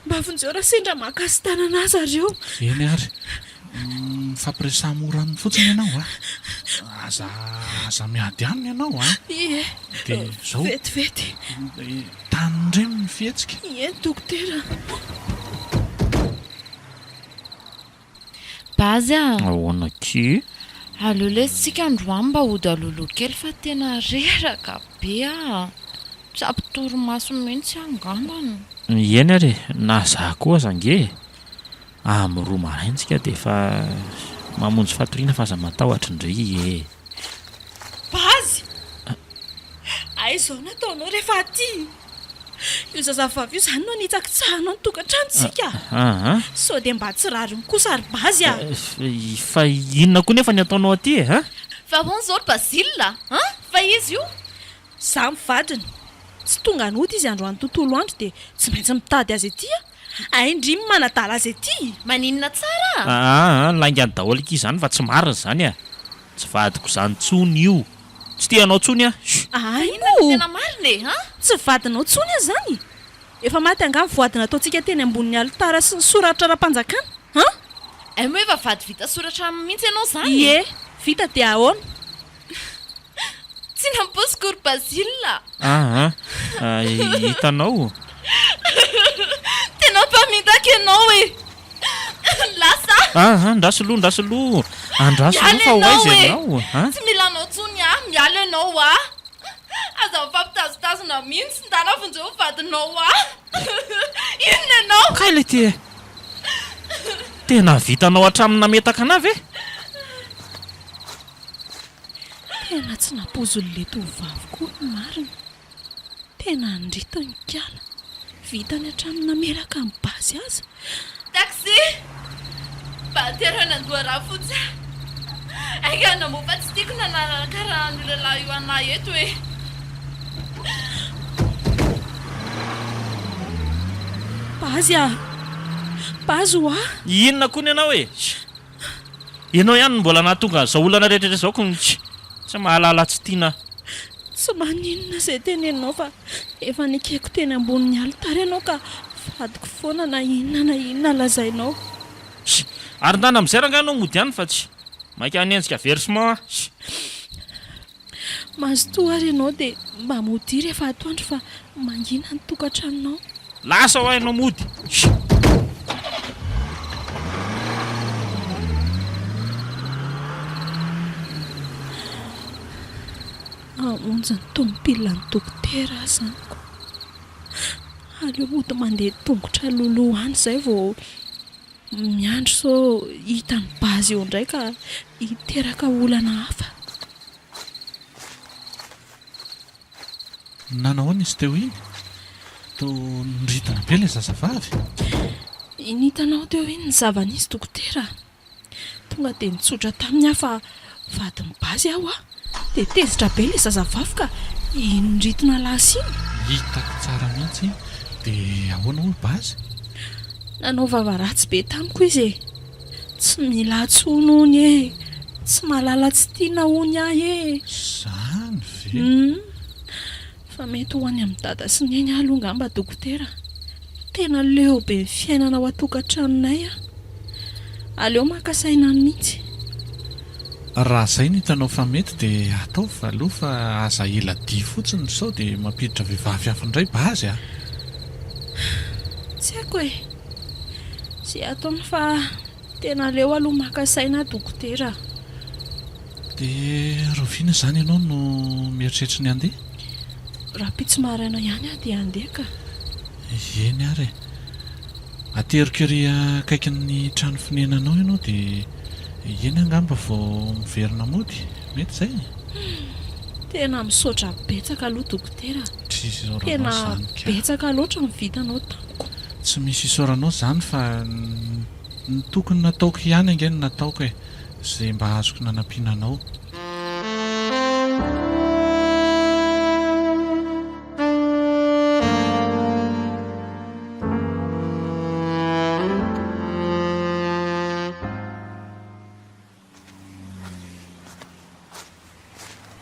A: Mba vonjeo raha sendra mahakasi-tanana ahy zareo.
D: Eny ary. Mifampiresaha mora aminy fotsiny ianao a. Aza aza miady aminy ianao a.
A: Ie.
D: Dia izao.
A: Vetivety.
D: Tandremo ny fihetsika.
A: Ie dokotera.
C: Bazy a!
B: Ahoana akia?
C: Aleo lesy tsika androany mba hody alohaloha kely fa tena reraka be aho. Tsy ampy torimaso mihitsy aho angambany.
B: Eny ary e, na za koa aza ange e! Amin'ny roa maraina tsika dia efa mamonjy fatoriana fa aza matahotra ndry e!
A: Bazy! Aiza izao nataonao rehefa aty? Io zazavavy io izany no hanitsakitsahanao ny tokantranontsika? Sao dia mba tsy rariny kosa ry Bazy a!
B: Fa inona koa nefa ny ataonao aty e? An?
C: Fa ahoana izao ry Basile a? An? Fa iza io?
A: Izaho mivadiny. Tsy tonga nody izy androany tontolo andro dia tsy maintsy mitady azy aty aho. Hay ndry ny manadala azy aty!
C: Maninona tsara a?
B: Aa, laingany daholo akia izany fa tsy marina izany a! Tsy vadiko izany intsony io! Tsy tia anao intsony aho! Chut!
A: Hay
C: Fa inona no
A: moa!
C: tena marina e? An?
A: Tsy vadinao intsony aho izany? Efa maty angaha ny voady nataontsika teny ambonin'ny alitara sy ny soratra ara-panjakana? An?
C: Hay moa efa vady vita soratra aminy mihitsy ianao izany e?
A: Ie, vita dia ahoana?
C: Tsy nampoiziko ry Basile a!
B: Aa, hitanao?
C: Tena mpamitaka ianao e! Lasa aho!
B: Aa, ndraso aloha, ndraso aloha! Andraso
C: Miala
B: aloha fa ho
C: ianao
B: aiza
C: e!
B: ianao a?
C: Tsy mila anao intsony aho, miala ianao a! Aza mifampitazotazona mihitsy, ndana vonjeo ny vadinao a! Inona ianao?
B: Kay le ty e! Tena vitanao hatramin'ny nametaka anah ve?
A: Tena tsy nampoizin'ilay tovovavy koa ny marina. Tena andrito ny kala. Vitany hatramin'ny namelaka ny basy aza.
C: Taxi! Mba atero any Andoharafotsy aho. Haingana moa fa tsy tiako ny hanarakarahana io lehilahy io anah eto e!
A: Bazy ah! Bazy ho'a!
B: Inona koa ny anao e? Ianao ihany no mbola nahatonga an'izao olana rehetra izao ko tsy mahalala tsy tiana.
A: Tsy maninona izay teneninao fa efa nekeko teny ambonin'ny alitara ianao ka vadiko foana na inona na inona lazainao.
B: Sh! Ary ndana amin'izay rangahy ianao mody any fa tsy maika hanenjika versement aho. Sh!
A: Mazotoa ary ianao dia mba modia rehefa atoandro fa mangina ny tokantranonao.
B: Lasa hoa ianao mody. Sh!
A: Hamonjy ny tomobilan'ny dokotera aho izany ko. Aleo mody mandeha tongotra alohaloha any izay vao miandry sao hitan'i Bazy eo indray ka hiteraka olana hafa.
D: Nanahoana izy teo iny? Toa niridina be ilay zazavavy.
A: Iny hitanao teo iny ny zava-nisy dokotera a! Tonga dia nitsotra taminy aho fa vadin'i Bazy aho a! Dia tezitra be ilay zazavavy ka iny niridina lasa iny.
D: Hitako tsara mihitsy iny. Dia ahoana hoy Bazy?
A: Nanao vava ratsy be tamiko izy e! Tsy mila intsony hono e! Tsy mahalala tsy tiana hono ahy e!
D: Zany ve?
A: Humm. Fa mety ho any amin'i dada sy neny aho aloha angamba dokotera. Tena leo be ny fiainana ao an-tokantranonay aho. Aleo maka saina any mihitsy.
D: Raha zay no hitanao fa mety dia ataovy aloha fa aza ela dia fotsiny sao dia mampiditra vehivavy hafa indray bazy a!
A: Tsy haiko e! Ze ataony fa tena aleo aloha maka saina aho dokotera a!
D: Dia rahoviana izany ianao no mieritreritra ny handeha?
A: Rahampitso maraina ihany aho dia handeha ka!
D: Eny ary e! Ateriko ery akaikin'ny trano fonenanao ianao dia eny angamba vao miverina mody. Mety izay?
A: Tena misaotra betsaka aloha dokotera a!
D: Tsy misy isaoranao
A: Tena
D: izany ka.
A: betsaka loatra ny vitanao tamiko.
D: Tsy misy isaoranao izany fa ny tokony nataoko ihany ange no nataoko e! Izay mba azoko nanampiana anao.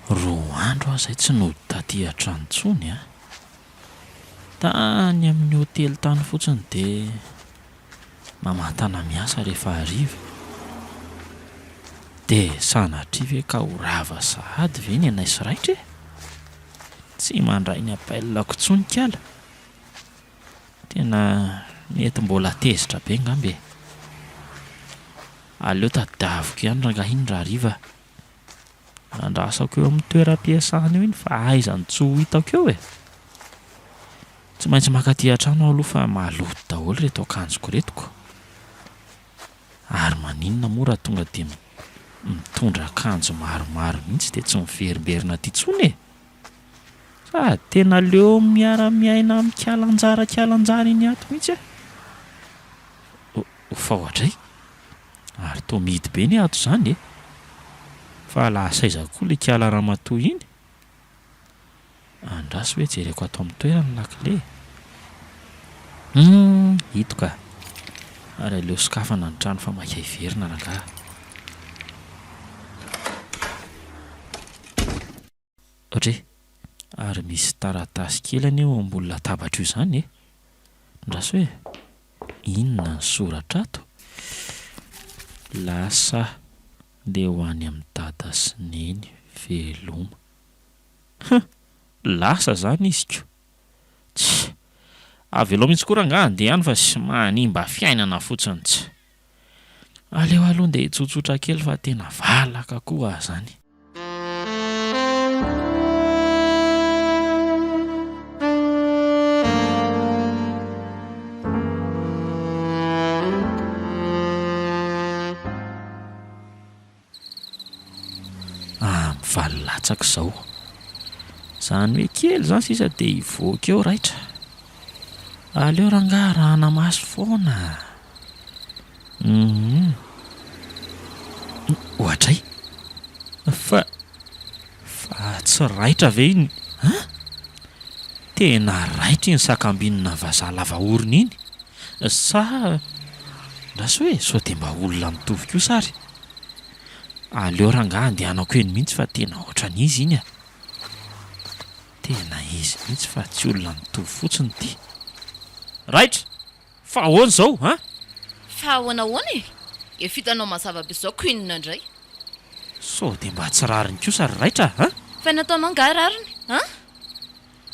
B: Roa andro aho izay tsy nody taty an-trano intsony an! Tany amin'ny hotely tany fotsiny dia mamantana miasa rehefa hariva. Dia sanatria ve ka ho rava sahady ve ny anay sy raitra e? Tsy mandray ny appel-ko intsony kala. Tena mety mbola tezitra be angamba e! Aleo tadiaviko ihany rangahy iny rahariva a! Andrasako eo amin'ny toeram-piasana eo iny fa aiza no tsy ho hitako eo e! Tsy maintsy maka aty an-trano aho aloha fa maloto daholo ireto akanjoko ireto ko! Ary maninona moa raha tonga dia mitondra akanjo maromaro mihitsy dia tsy miverimberina aty intsony e! Sady tena leo miara-miaina amin'i Kiala Anjara Kiala Anjara iny ato mihitsy aho. Fa oadray! Ary toa mihidy be ny ato izany e! Fa lasa aiza koa ilay kiala ramatoa iny? Andraso hoe jereko ato amin'ny toerany ny lakile e! Humm! Ito ka! Ary aleo sokafana ny trano fa maika hiverina rangaha. Re, ary misy taratasy kely anie eo ambony latabatra io izany e! Andraso hoe inona ny soratra ato? Lasa ndeha ho any amin'i dada sy neny, veloma. Huh! Lasa izany izy ko! Tsia! Avelao mihitsy koa rangaha handeha any fa manimba fiainana fotsiny tsia! Aleo aloha ndeha hitsotsotra kely fa tena valaka koa aho zany. Amin'ny valo latsaka izao. Izany hoe kely izany sisa dia hivoaka eo raitra. Aleo rangahy arahana maso foana. Hum. Ohatray. Fa fa tsy raitra ve iny an? Tena raitra iny sakambinina vazaha lava orona iny. Sa andraso hoe sao dia mba olona mitovy kosa ary? Aleo rangahy andehanako eny mihitsy fa tena ohatran'izy iny a! Tena izy mihitsy fa tsy olona mitovy fotsiny ity. Raitra! Fa ahoana izao an?
C: Fa ahoana ahoana e? Efa hitanao mazava be izao ko inona indray?
B: Sao dia mba tsy rariny kosa ry Raitra an?
C: Fa ny nataonao angaha rariny an?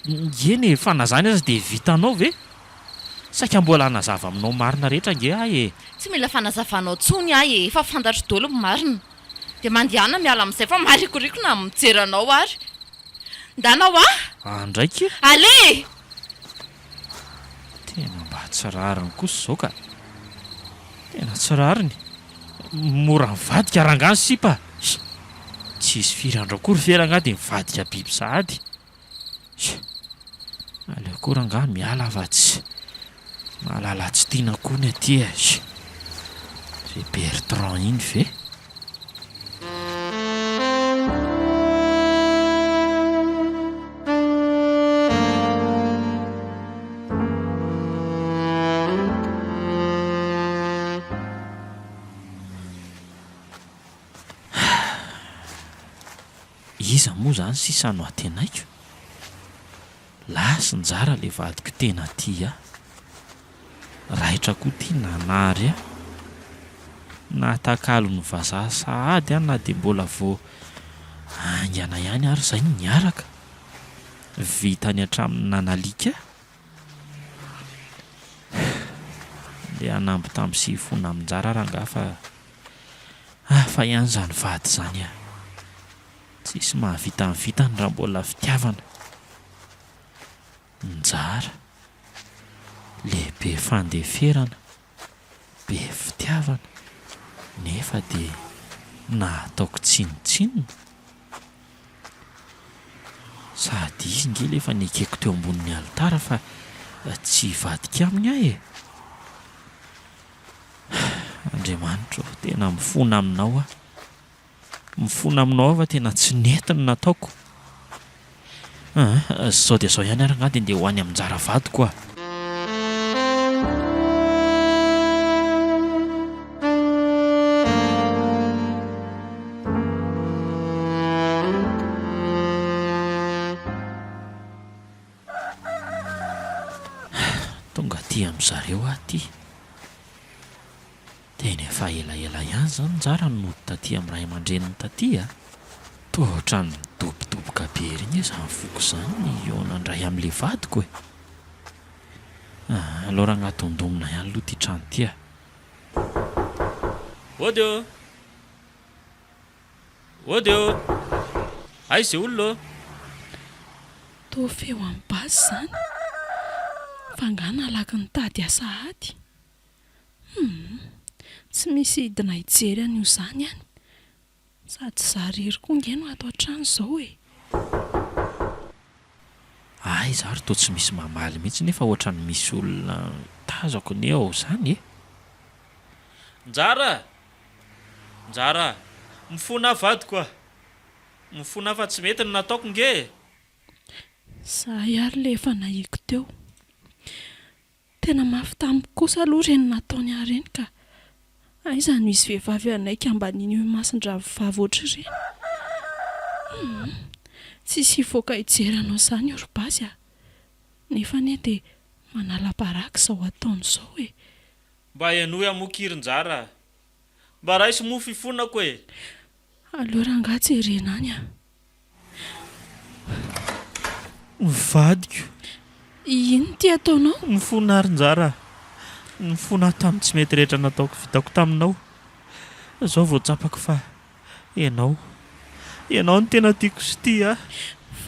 B: Eny e, fa na zany aza dia vitanao ve? Saika mbola hanazava aminao marina rehetra ange aho e!
C: Tsy mila fanazavanao tsony aho e, efa fantatro daholo ny marina. Dia mandehana miala amin'izay fa marikoriko na mijery anao ary. Ndana hoa!
B: Andraiky e!
C: Allez e!
B: Tena mba tsy rariny kosa izao ka! Tena tsy rariny! Mora mivadika rangahy ny sipa! Tsisy firy andro akory ve rangahy dia mivadika biby sahady? Aleo koa rangahy miala fa tsy mahalala tsy tiana koa ny aty e. Ry Bertrand iny ve? Iza moa zany sisa no antenaiko? Lasa Njara le vadiko tena tia ahy. Raitra koa ty nanary ahy. Nahatakalo ny vazaha sahady aho na dia mbola vao haingana ihany ary izay no niaraka. Vitany hatramin'ny nanalika ahy. Ndeha hanambitamby sy hifona amin'i Njara rangahy fa Hafa ihany izany vady izany ah. Tsisy mahavita ny vitany raha mbola fitiavana. Njara. Lehibe fandeferana, be fitiavana, nefa dia nahataoko tsinontsinona. Sady izy nge le efa nekeko teo ambonin'ny alitara fa tsy hivadika aminy aho e. Andriamanitra ô, tena mifona aminao aho. Mifona aminao aho fa tena tsy nety ny nataoko. Aa, izao dia izao ihany ary angaha dia ndeha ho any amin'i Njara vadiko aho. Tonga aty amin-dry zareo aho ity. Tena efa elaela ihany izany Njara no nody taty amin'ny ray aman-dreniny taty a! Toa ohatran'ny midobodoboka be ery nge izany foko izany ny hihaona indray amin'ilay vadiko e! Ah, aleo rangahy dondomina ihany aloha ity trano ity a! Ody ô! Ody ô! Aiza izay olona ô?
A: Toa feo an'i Basy izany. Fa angaha nalaky nitady ahy sahady? Humm. Tsy misy hidina hijery an'io izany any. Sady izaho irery koa ange no ato an-trano izao e.
B: Aiza ary toa tsy misy mamaly mihitsy nefa ohatran'ny misy olona tazako anie ao izany e! Njara! Njara a! Mifona aho vadiko a! Mifona aho fa tsy mety ny nataoko nge e!
A: Izahay ary ilay efa nahiko teo. Tena mafy tamiko kosa aloha ireny nataony ahy ireny ka. Aiza no hisy vehivavy hanaiky ambaniana eo imason-dravehivavy ohatr'ireny? Humm! Tsisy hivoaka hijery anao izany io ry Basy a! Nefa anie dia manala baraka izao ataony izao e!
B: Mba henoy aho moa kiry Njara a! Mba raiso moa fifonako e!
A: Aleo rangahy jerena any a!
B: Ny vadiko.
A: Inona ity ataonao?
B: Mifona ary Njara a! Mifona aho tamin'ny tsy mety rehetra nataoko vitako taminao. Izao vao tsapako fa ianao, ianao no tena tiako sy tia ahy.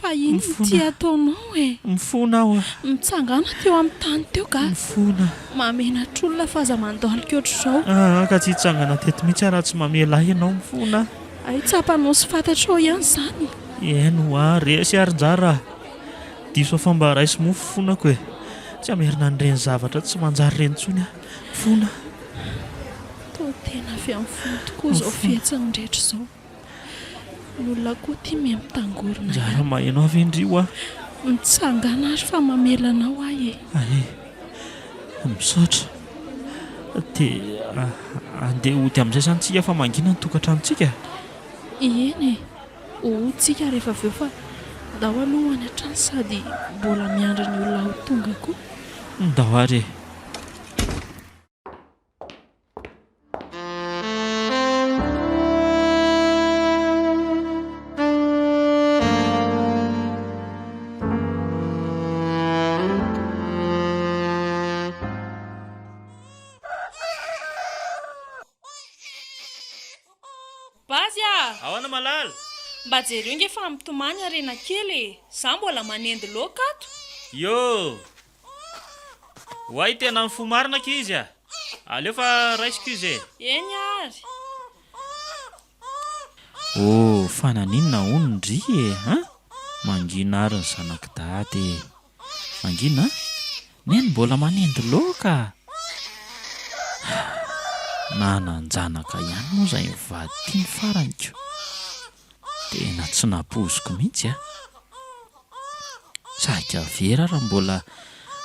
A: Fa inona ity ataonao e?
B: Mifona aho a.
A: Mitsangàna teo amin'ny tany teo ka.
B: Mifona.
A: Mahamenatr'olona fa aza mandalika ohatr'izao.
B: Aa ka tsy hitsangana teto mihitsy aho raha tsy mamela ahy ianao. Mifona aho.
A: Hay tsapanao sy fantatrao ihany izany.
B: Eny hoa, resy ary njara a. Diso aho fa mba raiso mofo fonako e. Tsy hamerina an'ireny zavatra tsy manjary ireny intsony aho. Mifona aho.
A: Toa tena avy amin'ny fony tokoa izao fihetsiny rehetra izao. Ny olona koa tia miha mitangorona ihany.
B: Njara maheno ahy ve ndry hoa?
A: Mitsangàna ary fa mamela anao aho e.
B: Ae, misaotra. Dia andeha hody amin'izay izany tsika fa mangina ny tokantranontsika?
A: Eny e, hody tsika rehefa avy eo fa ndao aloha ho any an-trano sady mbola miandry ny olona ho tonga koa.
B: Ndao ary e.
A: Bazy a!
B: Ahoana Malala?
A: Mba jereo nge fa mitomany harena kely e! Za mbola manendy laoka ato.
B: Yo! Oay tena mifoha marina akia izy a! Aleo fa raisiko izy e!
A: Eny ary!
B: Oh fa naninona hono ndry e an! Mangina ary ny zanak'i dada e! Mangina an! Neny mbola manendy laoka a! Nanan-janaka ihany moa izay mivady ity ny farany ko! Tena tsy nampoiziko mihitsy a! Saika very aho raha mbola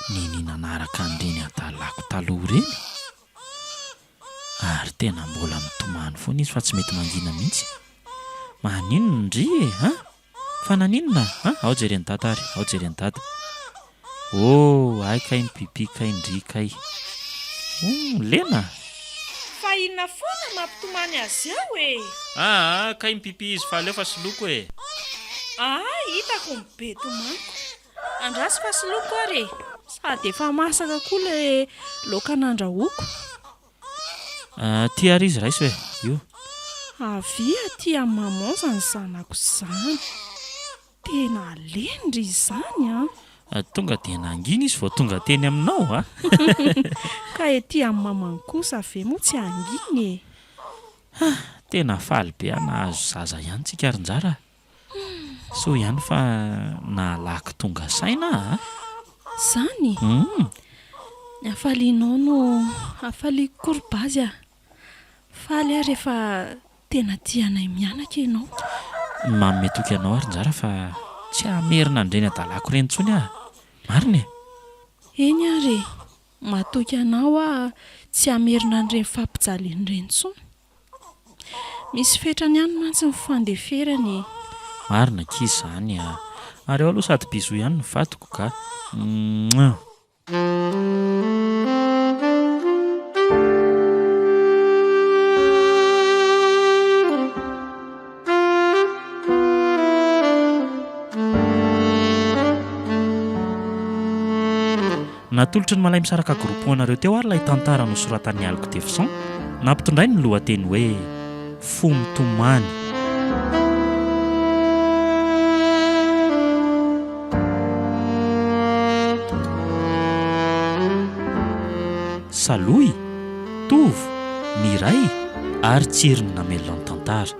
B: ninia nanaraka an'ireny hadalako taloha ireny. Ary tena mbola mitomany foana izy fa tsy mety mangina mihitsy. Maninona ndry e, an? Fa naninona an? Ao jeren'i dada ary, ao jeren'i dada. Oh, hay kay ny pipi kay ndry kay. Hum, lena?
A: Fa inona foana mampitomany azy ao e?
B: Aa, kay ny pipi izy fa aleo fa soloiko e!
A: Aa, hitako ny be tomaniko. Andraso fa soloiko ary e! Sady efa masaka koa ilay laoka nandrahoako.
B: Ty ary izy raiso e! Io.
A: Avia aty amin'ny maman zany zanako zany. Tena leny ry izany an!
B: Tonga dia nangina izy vao tonga teny aminao a!
A: Ka ety amin'ny mamany kosa ve moa tsy hangina e!
B: Ha! Tena faly be aho nahazo zaza ihany tsika ry Njara a! Soa ihany fa nahalaky tonga saina aho a!
A: Zany?
B: Hum!
A: Ny hafalianao no hafaliako koa ry Bazy a! Faly aho rehefa tena tia anay mianaka ianao.
B: Manome toky anao aho ry Njara fa tsy hamerina an'ireny hadalako ireny intsony aho. Marina e!
A: Eny ary e! Matoky anao aho tsy hamerina an'ireny fampijaliana ireny intsony. Misy fetrany ihany mantsy ny fandeferana e!
B: Marina akia izany a! Ary ao aloha sady bisous ihany ny vadiko ka! Mouah! Natolotry ny Malaimisaraka Groupe ho anareo teo ary ilay tantara nosoratan'i Algo Defson, nampitondrainy ny lohateny hoe Fo mitomany. Salohy, Tovo, Miray ary Tsiry no namelona ny tantara.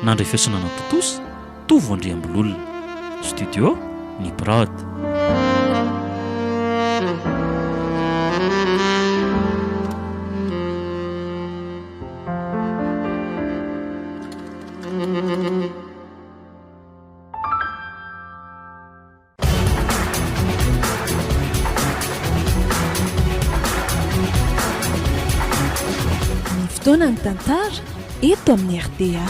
B: Nandrefesina natontosa, Tovo Andriambololona. Studio, Ny Prod.
E: Ny fotoanan'ny tantara eto amin'ny rta.